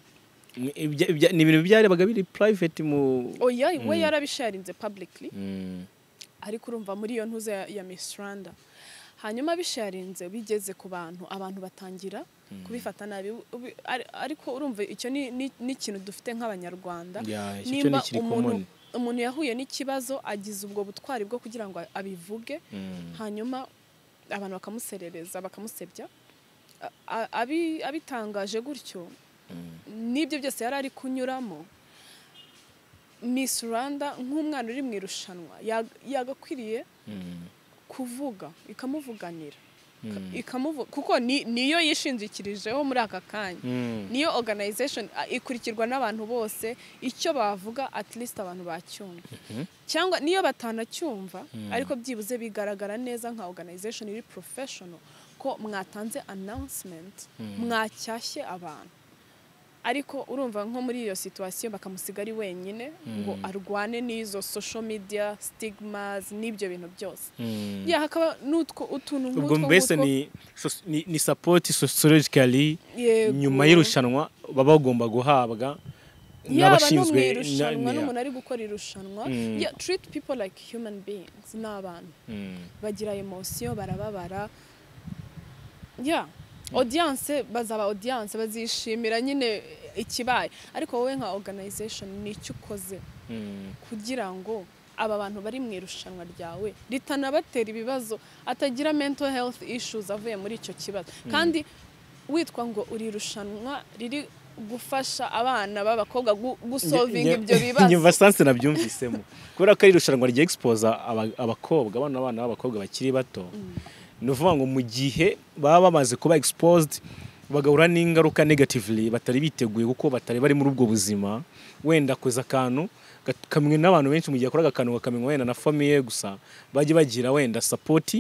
Ni ibintu byarebaga biri private mu Oya, we yarabisharinze publicly. Ariko urumva muri iyo ntuze ya Miss Rwanda, hanyuma bisharinze bigeze ku bantu, abantu batangira kubifata nabi. Ariko urumva icyo ni ikintu dufite nk'Abanyarwanda. Ya, icyo cyo Nimba ni kiri umuntu common. umuntu yahuye n'ikibazo, agize ubwo butwari bwo kugira ngo abivuge, hanyuma abantu bakamuserereza, bakamusebya, abitangaje gutyo n'ibyo byose yari ari kunyuramo, Miss Rwanda nk'umwana uri mu irushanwa yagakwiriye kuvuga, ikamuvuganira, kuko niyo yishingikirijeho muri aka kanya, niyo organization ikurikirwa n'abantu bose. Icyo bavuga at least abantu bacyumva, cyangwa niyo batanacyumva, ariko byibuze bigaragara neza nka organization iri professional ko mwatanze announcement, mwacyashye abantu. Ariko urumva nko muri iyo situation bakamusiga ari wenyine ngo arwane n'izo social media stigmas n'ibyo bintu byose. Ya, hakaba n'utwo utuntu Ubwo nk'utwo mbese ngutwo. ni support sociologically Yego. nyuma y'irushanwa baba bagomba guhabwa Yaba no mu n'abashinzwe irushanwa, n'umuntu ari gukora irushanwa. Yeah, treat people like human beings, ni abantu, bagira emotion, barababara, yeah. Audience bazaba audience, bazishimira nyine ikibaye, ariko wowe nka organization ni icyo ukoze kugira ngo aba bantu bari mu irushanwa ryawe ritanabatera ibibazo, atagira mental health issues avuye muri icyo kibazo. Kandi witwa ngo uri irushanwa riri gufasha abana b'abakobwa gusolvinga ibyo bibazo. Nyumva sense nabyumvisemo, kubera ko ari irushanwa rya expose abakobwa, abana b'abakobwa bakiri bato. Ni ukuvuga ngo mu gihe baba bamaze kuba exposed bagahura n'ingaruka negatively batari biteguye, kuko batari bari muri ubwo buzima, wenda akoze akantu kamwe n'abantu benshi, mu gihe akoraga akantu kakamenywa wenda na famille gusa, bajye bagira wenda support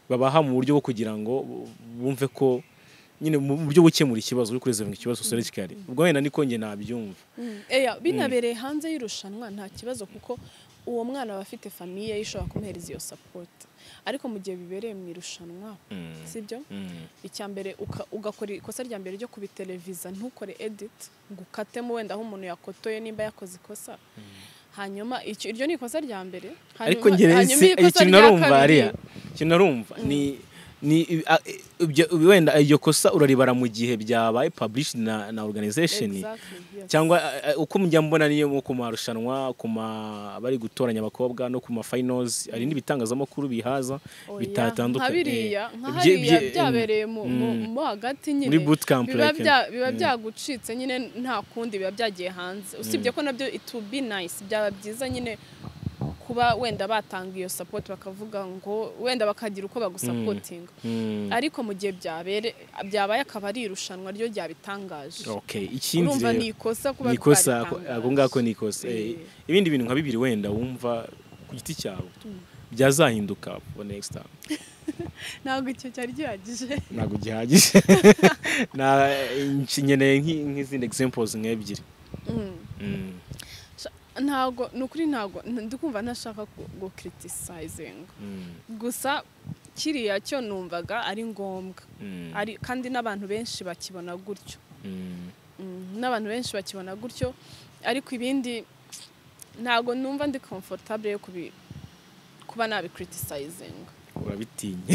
babaha mu buryo bwo kugira ngo bumve ko nyine mu buryo gukemura ikibazo, uri kuresolvinga ikibazo surgically. Ubwo wenda niko njye nabyumva. Eya, binabereye hanze y'irushanwa nta kibazo, kuko uwo mwana aba afite famille ye ishobora kumuhereza iyo support. Ariko mu gihe bibereye mu irushanwa, sibyo? Icya mbere, ugakora ikosa rya mbere ryo kubiteleviza, ntukore edit ngo ukatemo wenda aho umuntu yakotoye nimba yakoze ikosa. Hanyuma iryo ni ikosa rya mbere. Ariko njye Hanyuma ikosa ikintu rya narumva kabiri- ariya ikintu narumva ni ibyo wenda iryo kosa uraribara mu gihe byabaye published na organization. Exactly, yes. Cyangwa uko mujya mbona niyo nko ku marushanwa, ku ma bari gutoranya abakobwa no ku ma finals, hari n'ibitangazamakuru bihaza Oya, bitatandukanye. nka biriya, nka hariya byabereye mu hagati nyine muri bootcamp, biba like, biba byagucitse nyine, nta kundi, biba byagiye hanze. Usibye ko nabyo it will be nice, byaba byiza nyine kuba wenda batanga iyo support, bakavuga ngo wenda bakagira uko bagusupportinga. Ariko mu gihe byabaye akaba ari irushanwa ryo ryabitangaje, Okay, ikindi urumva rero ni ikosa kuba ni ikosa ako. twaritangaje. Ako ngako ni ikosa. Ibindi bintu nka bibiri wenda wumva ku giti cyawe byazahinduka for next time. Ntabwo icyo cyari gihagije. Ntabwo gihagije, na nkeneye nk'izindi examples nk'ebyiri. Ntabwo, ni ukuri, ntabwo ndi kumva ntashaka gucriticizinga. Gusa kiriya cyo numvaga ari ngombwa, ari kandi n'abantu benshi bakibona gutyo. N'abantu benshi bakibona gutyo, ariko ibindi ntabwo numva ndi comfortable yo kuba nabicriticizinga. Urabitinye?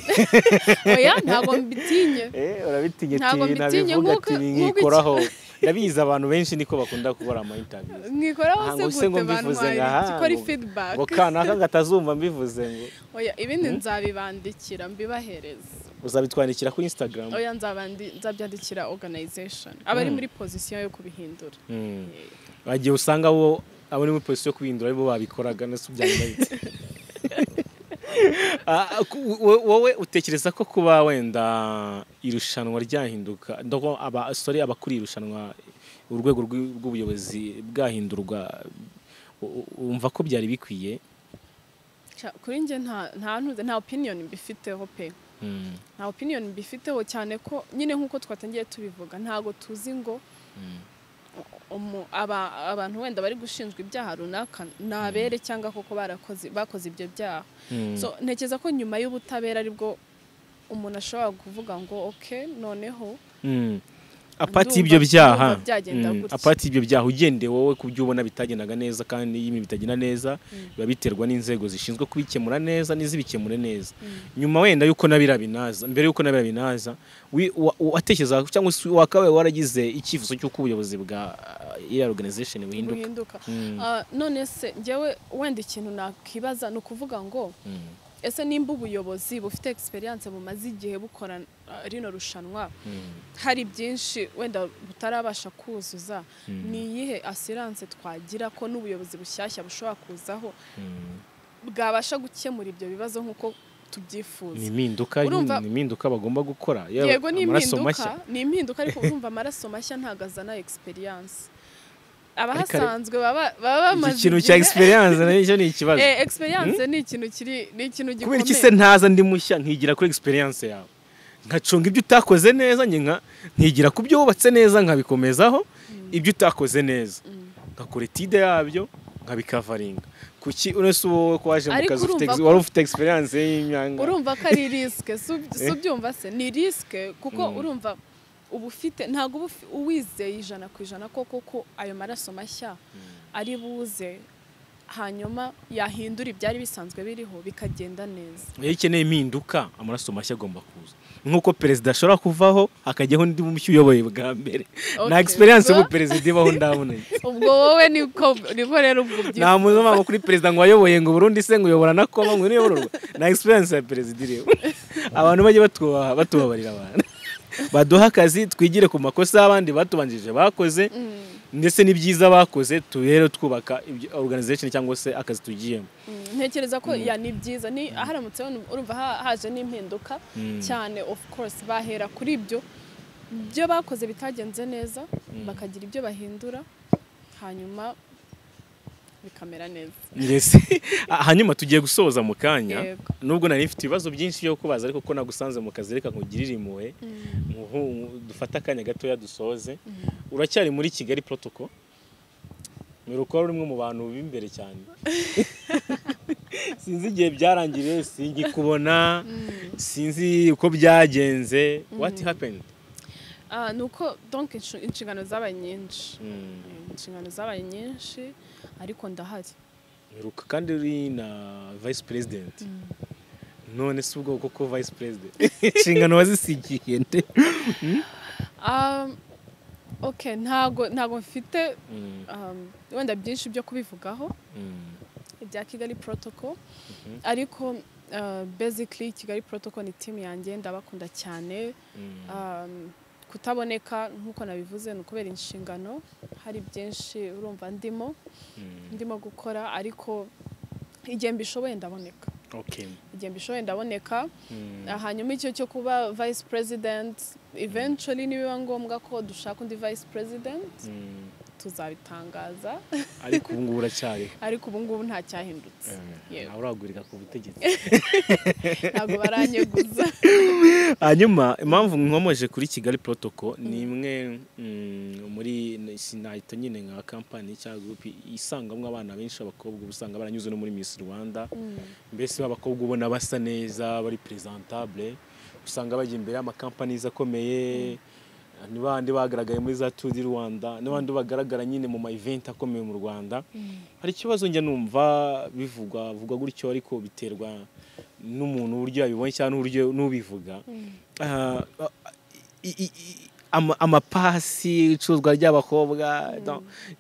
Oya, ntabwo mbitinye. Urabitinye. Ntabwo ati mbitinye, nabivuga nk'uko ati nkikoraho. Ndabizi, abantu benshi niko bakunda gukora ama interviews. Mwikoraho Aha, se ngo se ngo gute? mbivuze Bantwaye ngaha, iki? Ko ari feedback. Ngo kanaka ngo atazumva mbivuze ngo. Oya, ibindi nzabibandikira mbibahereze. Uzabitwandikira kuri Instagram? Oya, nzabyandikira organization abari muri position yo kubihindura. Bagiye usanga abo abari muri position yo kubihindura aribo babikoraga nese byagenda bite? Wowe utekereza ko kuba wenda irushanwa ryahinduka, ndoko aba, sorry, abakuriye irushanwa, urwego rw'ubuyobozi bwahindurwa, wumva ko byari bikwiye? Kuri njye nta ntuze, nta opinion mbifiteho pe. Nta opinion mbifiteho, cyane ko nyine nk'uko twatangiye tubivuga, ntago tuzi ngo abantu wenda bari gushinjwa ibyaha runaka ni abere cyangwa koko bakoze ibyo byaha. So ntekereza ko nyuma y'ubutabera aribwo umuntu ashobora kuvuga ngo ok, noneho Apart y'ibyo byaha, ndumva byagenda gutya. Apart y'ibyo byaha, ugendeye wowe ku byo ubona bitagendaga neza, kandi iyo ibintu bitagenda neza biba biterwa n'inzego zishinzwe kubikemura neza n'izibikemure neza. Nyuma wenda yuko nabira binaza, mbere yuko nabira binaza, watekereza cyangwa se wakabaye waragize icyifuzo cy'uko ubuyobozi bwa iriya organization buhinduka? Buhinduka. None se njyewe wenda ikintu nakibaza ni ukuvuga ngo ese nimba ubuyobozi bufite experience, bumaze igihe bukora rino rushanwa, hari byinshi wenda butarabasha kuzuza, ni iyihe assurance twagira ko n'ubuyobozi bushyashya bushobora kuzaho bwabasha gukemura ibyo bibazo nk'uko tubyifuza? Ni impinduka. Urumva- Ni impinduka bagomba gukora. Yewe, Yego, ni amaraso impinduka. mashya. Ni impinduka, ariko urumva amaraso mashya ntabwo azana experience. Abahasanzwe baba bamaze Iki kintu cya igihe. experience nacyo ni ikibazo. Experience ni ikintu kiri, ni ikintu Kubera iki gikomeye. se ntaza ndi mushya nkigira kuri experience yawe, nkacunga ibyo utakoze neza, njye nkigira ku byo wubatse neza nkabikomezaho, ibyo utakoze neza nkakora étude yabyo nkabicoveringa? Kuki uretse wowe ko waje mu Ariko kazi ufite urumva ko- wari ufite experience y'imyanga? Urumva ko ari risque, si ubyumva se? Ni risque, kuko urumva uba ufite, ntabwo uba uwizeye 100% ko koko ayo maraso mashya ari buze. Hanyuma yahindura ibyari bisanzwe biriho bikagenda neza. Iyo ikeneye impinduka, amaraso mashya agomba kuza, nk'uko perezida ashobora kuvaho hakajyaho undi mushya uyoboye bwa mbere. Nta experience y'ubuperezida ibaho ndabona. Ubwo wowe niko rero ubwo byifuza. Nta mpuzamahanga kuri perezida ngo wayoboye ngo Burundi se ngo uyobora na Kongo ngo uyobora. Nta experience ya perezida iriho. Abantu bajye batubabarira, abantu baduha akazi, twigire ku makosa y'abandi batubanjije bakoze, ndetse n'ibyiza bakoze, tubere twubaka organization cyangwa se akazi tugiyemo. Ntekereza ko ya ni byiza ni haramutse urumva haje n'impinduka cyane. Of course bahera kuri ibyo byo bakoze bitagenze neza, bakagira ibyo bahindura, hanyuma bikamera neza. Yes. Hanyuma tugiye gusoza mu kanya, nubwo nari mfite ibibazo byinshi byo kubaza, ariko ko nagusanze mu kazi reka nkugirire impuhwe, dufate akanya gatoya dusoze. Uracyari muri Kigali Protocol? Mperuka uri umwe mu bantu b'imbere cyane. Sinzi igihe byarangiriye, sinkikubona, sinzi uko byagenze. What happened? Nuko donc inshingano zabaye nyinshi. Inshingano zabaye nyinshi, ariko ndahari. Mperuka kandi uri na vice president. None si ubwo koko vice president inshingano wazisigiye nde? Okay, ntago mfite wenda byinshi byo kubivugaho ibya Kigali Protocol, ariko basically Kigali Protocol ni team yanjye, ndabakunda cyane. Kutaboneka nkuko nabivuze ni ukubera inshingano, hari byinshi urumva ndimo gukora, ariko igihe mbishoboye ndaboneka. Igihe mbishoboye ndaboneka. Hanyuma icyo cyo kuba vice president, eventually nibiba ngombwa ko dushaka undi vice president, tuzabitangaza. Ariko ubu ngubu uracyari? Ariko ubu ngubu nta cyahindutse. Nawe uragurika ku butegetsi. Ntabwo baranyeguza. Hanyuma impamvu nkomoje kuri Kigali Protocol, ni imwe muri sinahita nyine nka company cyangwa group isangamo abana benshi abakobwa usanga baranyuze no muri Miss Rwanda. Mbese abakobwa ubona basa neza, bari presentable, usanga bajya imbere y'amakampanies akomeye, ni bandi bagaragaye muri za Tour du Rwanda, n'abandi bagaragara nyine mu ma event akomeye mu Rwanda. Hari ikibazo njya numva bivugwa vuga gutyo, ariko biterwa n'umuntu uburyo yabibonye cyangwa n'uburyo n'ubivuga. Amapasi, icuruzwa ry'abakobwa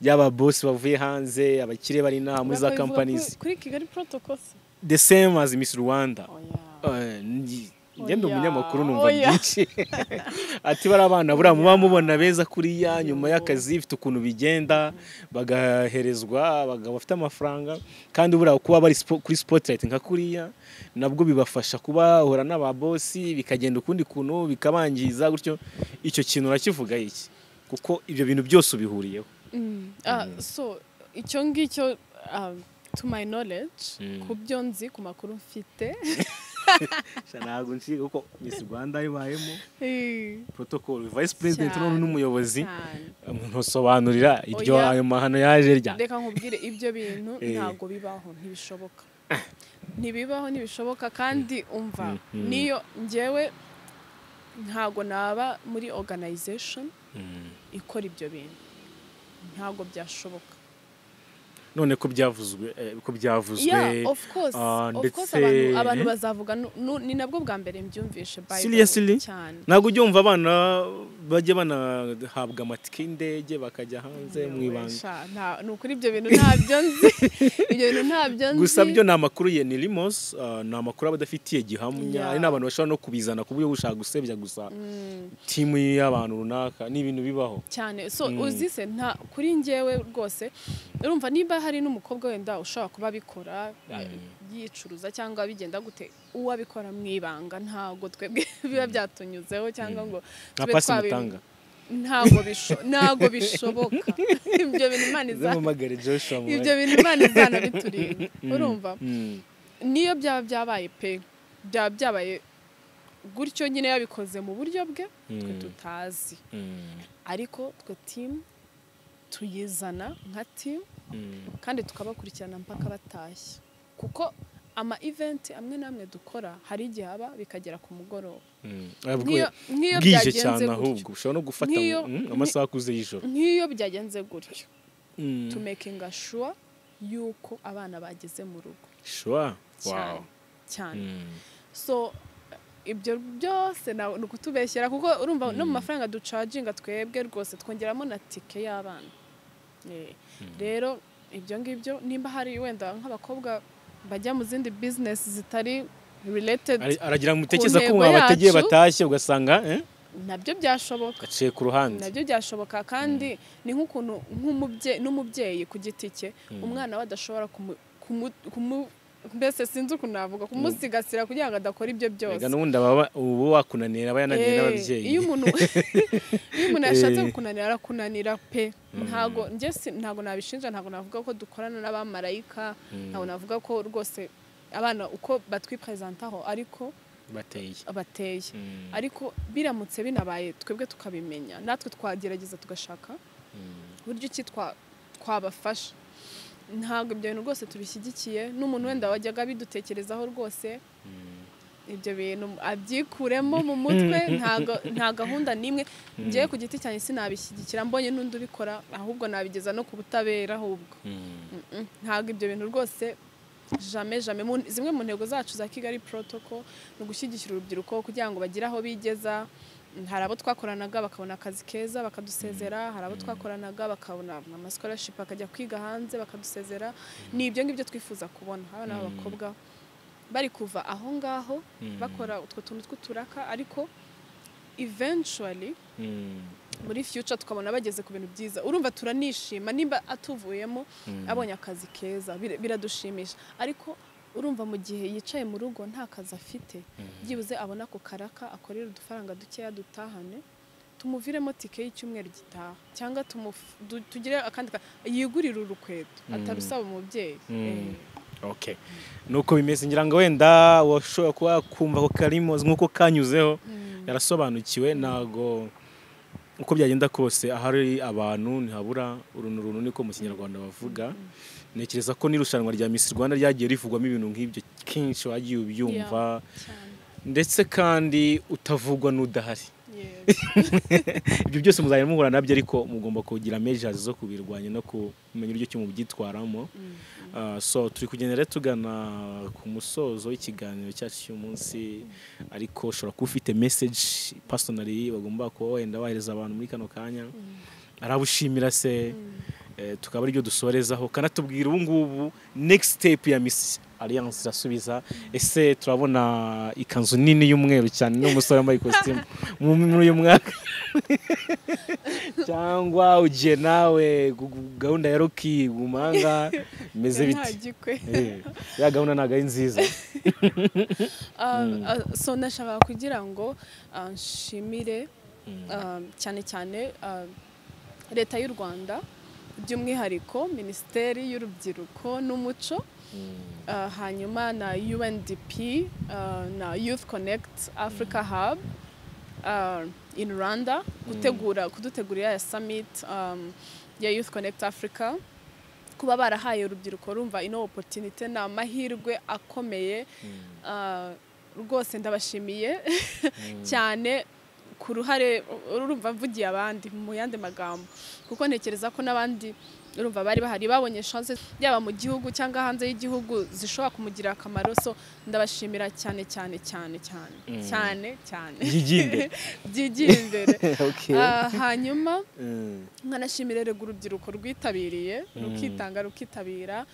ry'aba boss bavuye hanze, abakire bari inaha muri za companies. Kuri Kigali Protocol the same as Miss Rwanda. Ngende umunyamakuru numva byinshi. Ati bari abana buriya muba mubona beza kuriya, nyuma y'akazi ifite ukuntu bigenda, bagaherezwa abagabo bafite amafaranga, kandi buriya kuba bari kuri spotlight nka kuriya nabwo bibafasha kubahura n'ababosi, bikagenda ukundi kuntu bikabangiza gutyo. Icyo kintu urakivuga iki? Kuko ibyo bintu byose ubihuriyeho. So icyo ngicyo to my knowledge, ku byo nzi, ku makuru mfite, ntabwo nshiga kuko Miss Rwanda ibayemo protocol vice president none n'umuyobozi, ntusobanurira iryo ayo mahano yaje rya. Reka nkubwire, ibyo bintu ntabwo bibaho, ntibishoboka, ntibibaho, ntibishoboka. Kandi umva, niyo njyewe ntabwo naba muri organization ikora ibyo bintu, ntabwo byashoboka. None ko byavuzwe, ko byavuzwe. Yeah, of course, of course abantu bazavuga. Ni nabwo bwa mbere mbyumvishe by the cyane. Ntabwo ujyumva abana bajye banahabwa amatike y'indege bakajya hanze mu ibanga. Ni ukuri ibyo bintu ntabyo nzi. Ibyo bintu ntabyo nzi. Gusa byo ni amakuru ye, ni limos, ni amakuru abadafitiye gihamya. Hari n'abantu bashobora no kubizana ku buryo gushaka gusebya gusa timu y'abantu runaka, ni ibintu bibaho cyane. So uzi se, nta kuri njyewe rwose urumva niba hari n'umukobwa wenda ushobora kuba abikora yicuruza cyangwa bigenda gute, uwabikora mu ibanga ntabwo twebwe biba byatunyuzeho cyangwa ngo tube twabitanga, ntabwo bishoboka. Ibyo bintu Imana ibyo bintu Imana izanabiturinda. Urumva niyo byaba byabaye pe, byaba byabaye gutyo nyine yabikoze mu buryo bwe twe tutazi, ariko twe team tuyizana nka team kandi tukabakurikirana mpaka batashye, kuko ama event amwe namwe dukora hari igihe aba bikagera ku mugoroba. Nk'iyo byagenze ahubwo ushobora no gufata amasaha akuze y'ijoro. Nk'iyo byagenze gutyo to making sure Yuko abana bageze mu rugo. Sure. Cyane. Wow. Cyane. So ibyo byose ni ukutubeshyera, kuko urumva no mu mafaranga ducaginga twebwe rwose twongeramo na tike y'abana. Rero ibyo ngibyo, nimba hari wenda nk'abakobwa bajya mu zindi business zitari related Aragira ngo mutekereza ko ntego mwabategeye yacu. Batashye ugasanga Nabyo byashoboka. Gaciye ku ruhande. Nabyo byashoboka, kandi ni nk'ukuntu nk'umubyeyi n'umubyeyi ku giti cye, umwana we adashobora mbese sinzi ukuntu navuga, kumusigasira kugira ngo adakora ibyo byose. Rega n'ubundi ubu wakunanira aba yananiye n'ababyeyi. Iyo umuntu yashatse kukunanira, arakunanira pe. Ntago njye ntago nabishinja, ntago navuga ko dukorana n'abamarayika, ntago navuga ko rwose abana uko batwipresentaho ariko bateye. Bateye. Ariko biramutse binabaye, twebwe tukabimenya, natwe twagerageza tugashaka uburyo ki twabafasha. Ntabwo ibyo bintu rwose tubishyigikiye. N'umuntu wenda wajyaga bidutekerezaho rwose, ibyo bintu abyikuremo mu mutwe. Ntago, nta gahunda n'imwe. Ngewe ku giti cyanjye sinabishyigikira. Mbonye n'undi ubikora, ahubwo nabigeza no ku butabera ahubwo. Ntabwo ibyo bintu rwose, jamais, jamais. Zimwe mu ntego zacu za Kigali Protocol ni ugushyigikira urubyiruko kugira ngo bagire aho bigeza. Hari abo twakoranaga bakabona akazi keza bakadusezera, hari abo twakoranaga bakabona ama scholarship bakajya kwiga hanze bakadusezera. Ni ibyo ngibyo twifuza kubona, abana b'abakobwa bari kuva aho ngaho bakora utwo tuntu tw'uturaka, ariko eventually muri future tukabona bageze ku bintu byiza. Urumva turanishima nimba atuvuyemo abonye akazi keza, biradushimisha. Ariko urumva mu gihe yicaye mu rugo nta kazi afite, byibuze abona ako karaka akorera udufaranga dukeya dutahane, tumuviremo tike y'icyumweru gitaha, cyangwa tugire akandi yigurire urukweto atarusaba umubyeyi. Okay, nuko bimeze. Ngira ngo wenda washobora kuba kumva ko karimo nk'uko kanyuzeho yarasobanukiwe. Ntago uko byagenda kose, ahari abantu ntihabura uruntu runtu, niko mu Kinyarwanda bavuga. Ntekereza ko n'irushanwa rya Miss Rwanda ryagiye rivugwamo ibintu nk'ibyo kenshi, wagiye ubyumva. Cyane. Ndetse kandi utavugwa n'udahari. Yego. Ibyo byose muzajya muhura nabyo, ariko mugomba kugira measures zo kubirwanya no kumenya uburyo ki mubyitwaramo. So turi kugenda rero tugana ku musozo w'ikiganiro cyacu cy'umunsi, ariko ushobora kuba ufite message personally bagomba kuba wenda wahereza abantu muri kano kanya, arabushimira se, tukaba aribyo dusorezaho. Kanatubwira ubu ngubu next step ya Miss Alliance Irasubiza. Ese turabona ikanzu nini y'umweru cyane n'umusore wambaye ikositimu muri uyu mwaka, cyangwa ugiye nawe gahunda ya Rocky gumanga imeze Nta biti? gikwe. Ya gahunda ntabwo ari nziza. So nashakaga kugira ngo nshimire cyane cyane Leta y'u Rwanda, by'umwihariko Minisiteri y'Urubyiruko n'Umuco, hanyuma na UNDP, na Youth Connect Africa Hub in Rwanda, gutegura kudutegurira ya summit ya Youth Connect Africa. Kuba barahaye urubyiruko, rumva ino opportunity ni amahirwe akomeye. Rwose ndabashimiye cyane ku ruhare. Urumva mvugiye abandi mu yandi magambo, kuko ntekereza ko n'abandi urumva bari bahari babonye chance, yaba mu gihugu cyangwa hanze y'igihugu, zishobora kumugirira akamaro. So ndabashimira cyane cyane cyane cyane cyane cyane. Byigiye imbere. Byigiye imbere. Hanyuma nkanashimira rero urubyiruko rwitabiriye, rukitanga, rukitabira.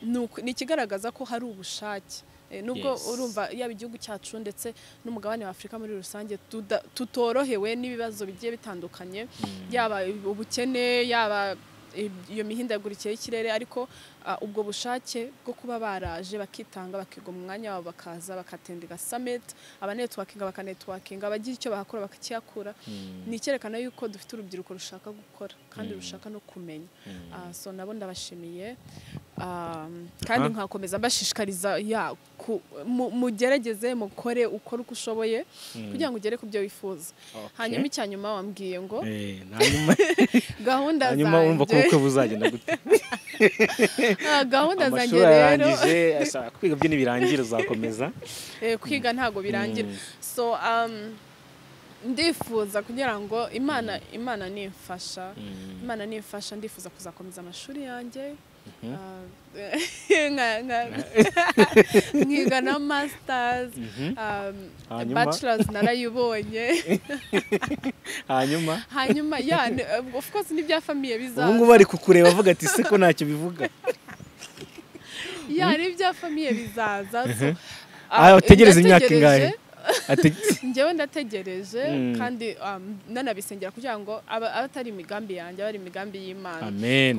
Ni ikigaragaza ko hari ubushake. Nubwo urumva yaba igihugu cyacu ndetse n'umugabane wa Afurika muri rusange tutorohewe n'ibibazo bigiye bitandukanye, yaba ubukene, yaba iyo mihindagurikire y'ikirere, ariko ubwo bushake bwo kuba baraje bakitanga, bakigwa mu mwanya wabo, bakaza bakattendinga summit, abanetworkinga bakanetworkinga, abagira icyo bahakura bakakihakura, ni icyerekana yuko dufite urubyiruko rushaka gukora kandi rushaka no kumenya. So nabo ndabashimiye. Kandi nkakomeza mbashishikariza ya mugerageze mukore, ukore uko ushoboye kugira ngo ugere ku byo wifuza. Hanyuma icya nyuma wambwiye ngo Hanyuma gahunda hanyuma urumva ko zanjye. ubukwe buzagenda gute? Gahunda zanjye Amashuri rero, arangije, ashaka kwiga, byo nibirangira uzakomeza. Kwiga ntago birangira. So ndifuza kugira ngo Imana nimfasha, Imana nimfasha, ndifuza kuzakomeza amashuri yanjye. Nkiga na masters, bachelors narayibonye. Hanyuma ya of course n'ibya famille bizaza. Ubu ngubu bari kukureba avuga ati se ko ntacyo bivuga. Ya n'ibya famille bizaza. Utegereze imyaka ingahe? Njyewe ndategereje kandi nanabisengera kugira ngo abatari imigambi yanjye bari imigambi y'Imana. Amen.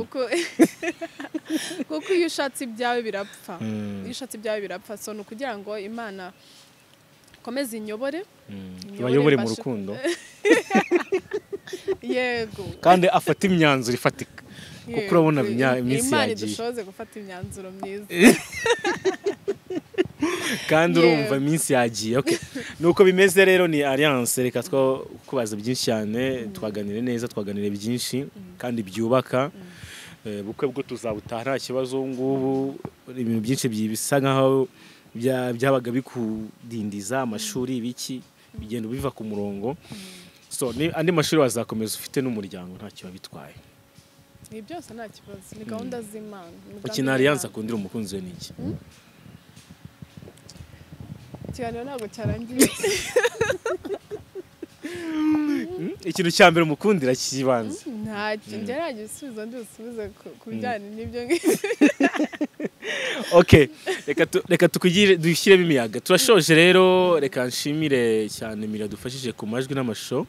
Kuko iyo ushatse ibyawe birapfa. Iyo ushatse ibyawe birapfa, so no kugira ngo Imana komeze inyobore, ibayobore mu rukundo. Yego. Kandi afata imyanzuro ifatika. Kuko urabona iminsi Imana yagiye. Idushoze gufata imyanzuro myiza. Kandi urumva iminsi yagiye. Okay. Nuko bimeze rero ni Alliance, reka two kubaza byinshi cyane, twaganire neza, twaganire byinshi kandi byubaka. Bukwe bwo tuzabutaha nta kibazo ngubu, ibintu byinshi byibisa nkaho byabaga bikudindiza amashuri ibiki bigenda biva ku murongo. So ni andi mashuri wazakomeza ufite n'umuryango ntacyo babitwaye. Ni byose nta kibazo, ni gahunda z'Imana. Ukina Alliance akundira umukunzi we niki? Ikiganiro ntabwo cyarangiye. Ikintu cya mbere umukundira kibanza. Ntacyo njye nta gisubizo ndi busubize ku bijyanye n'ibyo ngibyo. Okay, reka tukugire dushyiremo imiyaga. Turashoje rero, reka nshimire cyane Mira dufashije ku majwi n'amashusho,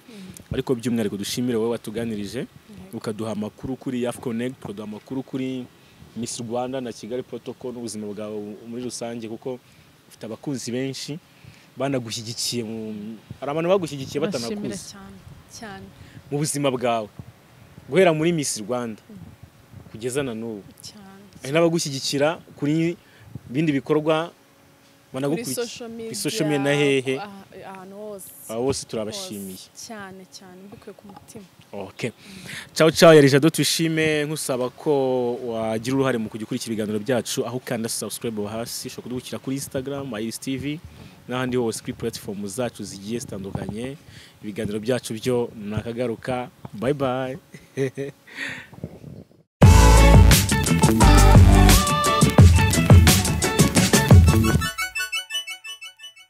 ariko by'umwihariko dushimire wowe watuganirije ukaduha amakuru kuri Youth Connect, ukaduha amakuru kuri Miss Rwanda na Kigali Protocol n'ubuzima bwawe muri rusange, kuko ufite abakunzi benshi banagushyigikiye, hari abantu bagushyigikiye batanakuzi cyane mu buzima bwawe guhera muri Miss Rwanda kugeza na n'ubu. Hari n'abagushyigikira kuri bindi bikorwa banagukurikira kuri social media na hehe, ahantu hose. Abo bose turabashimiye cyane cyane mbikuye ku mutima. Okay. Ciao ciao, yari Jado Tuyishime, nkusaba ko wagira uruhare mu kugikurikira ibiganiro byacu aho ukanda subscribe hasi, ushobora kudukurikira kuri Instagram Iris TV n'ahandi hose kuri platform zacu zigiye zitandukanye. Ibiganiro byacu byo nakagaruka. Bye bye.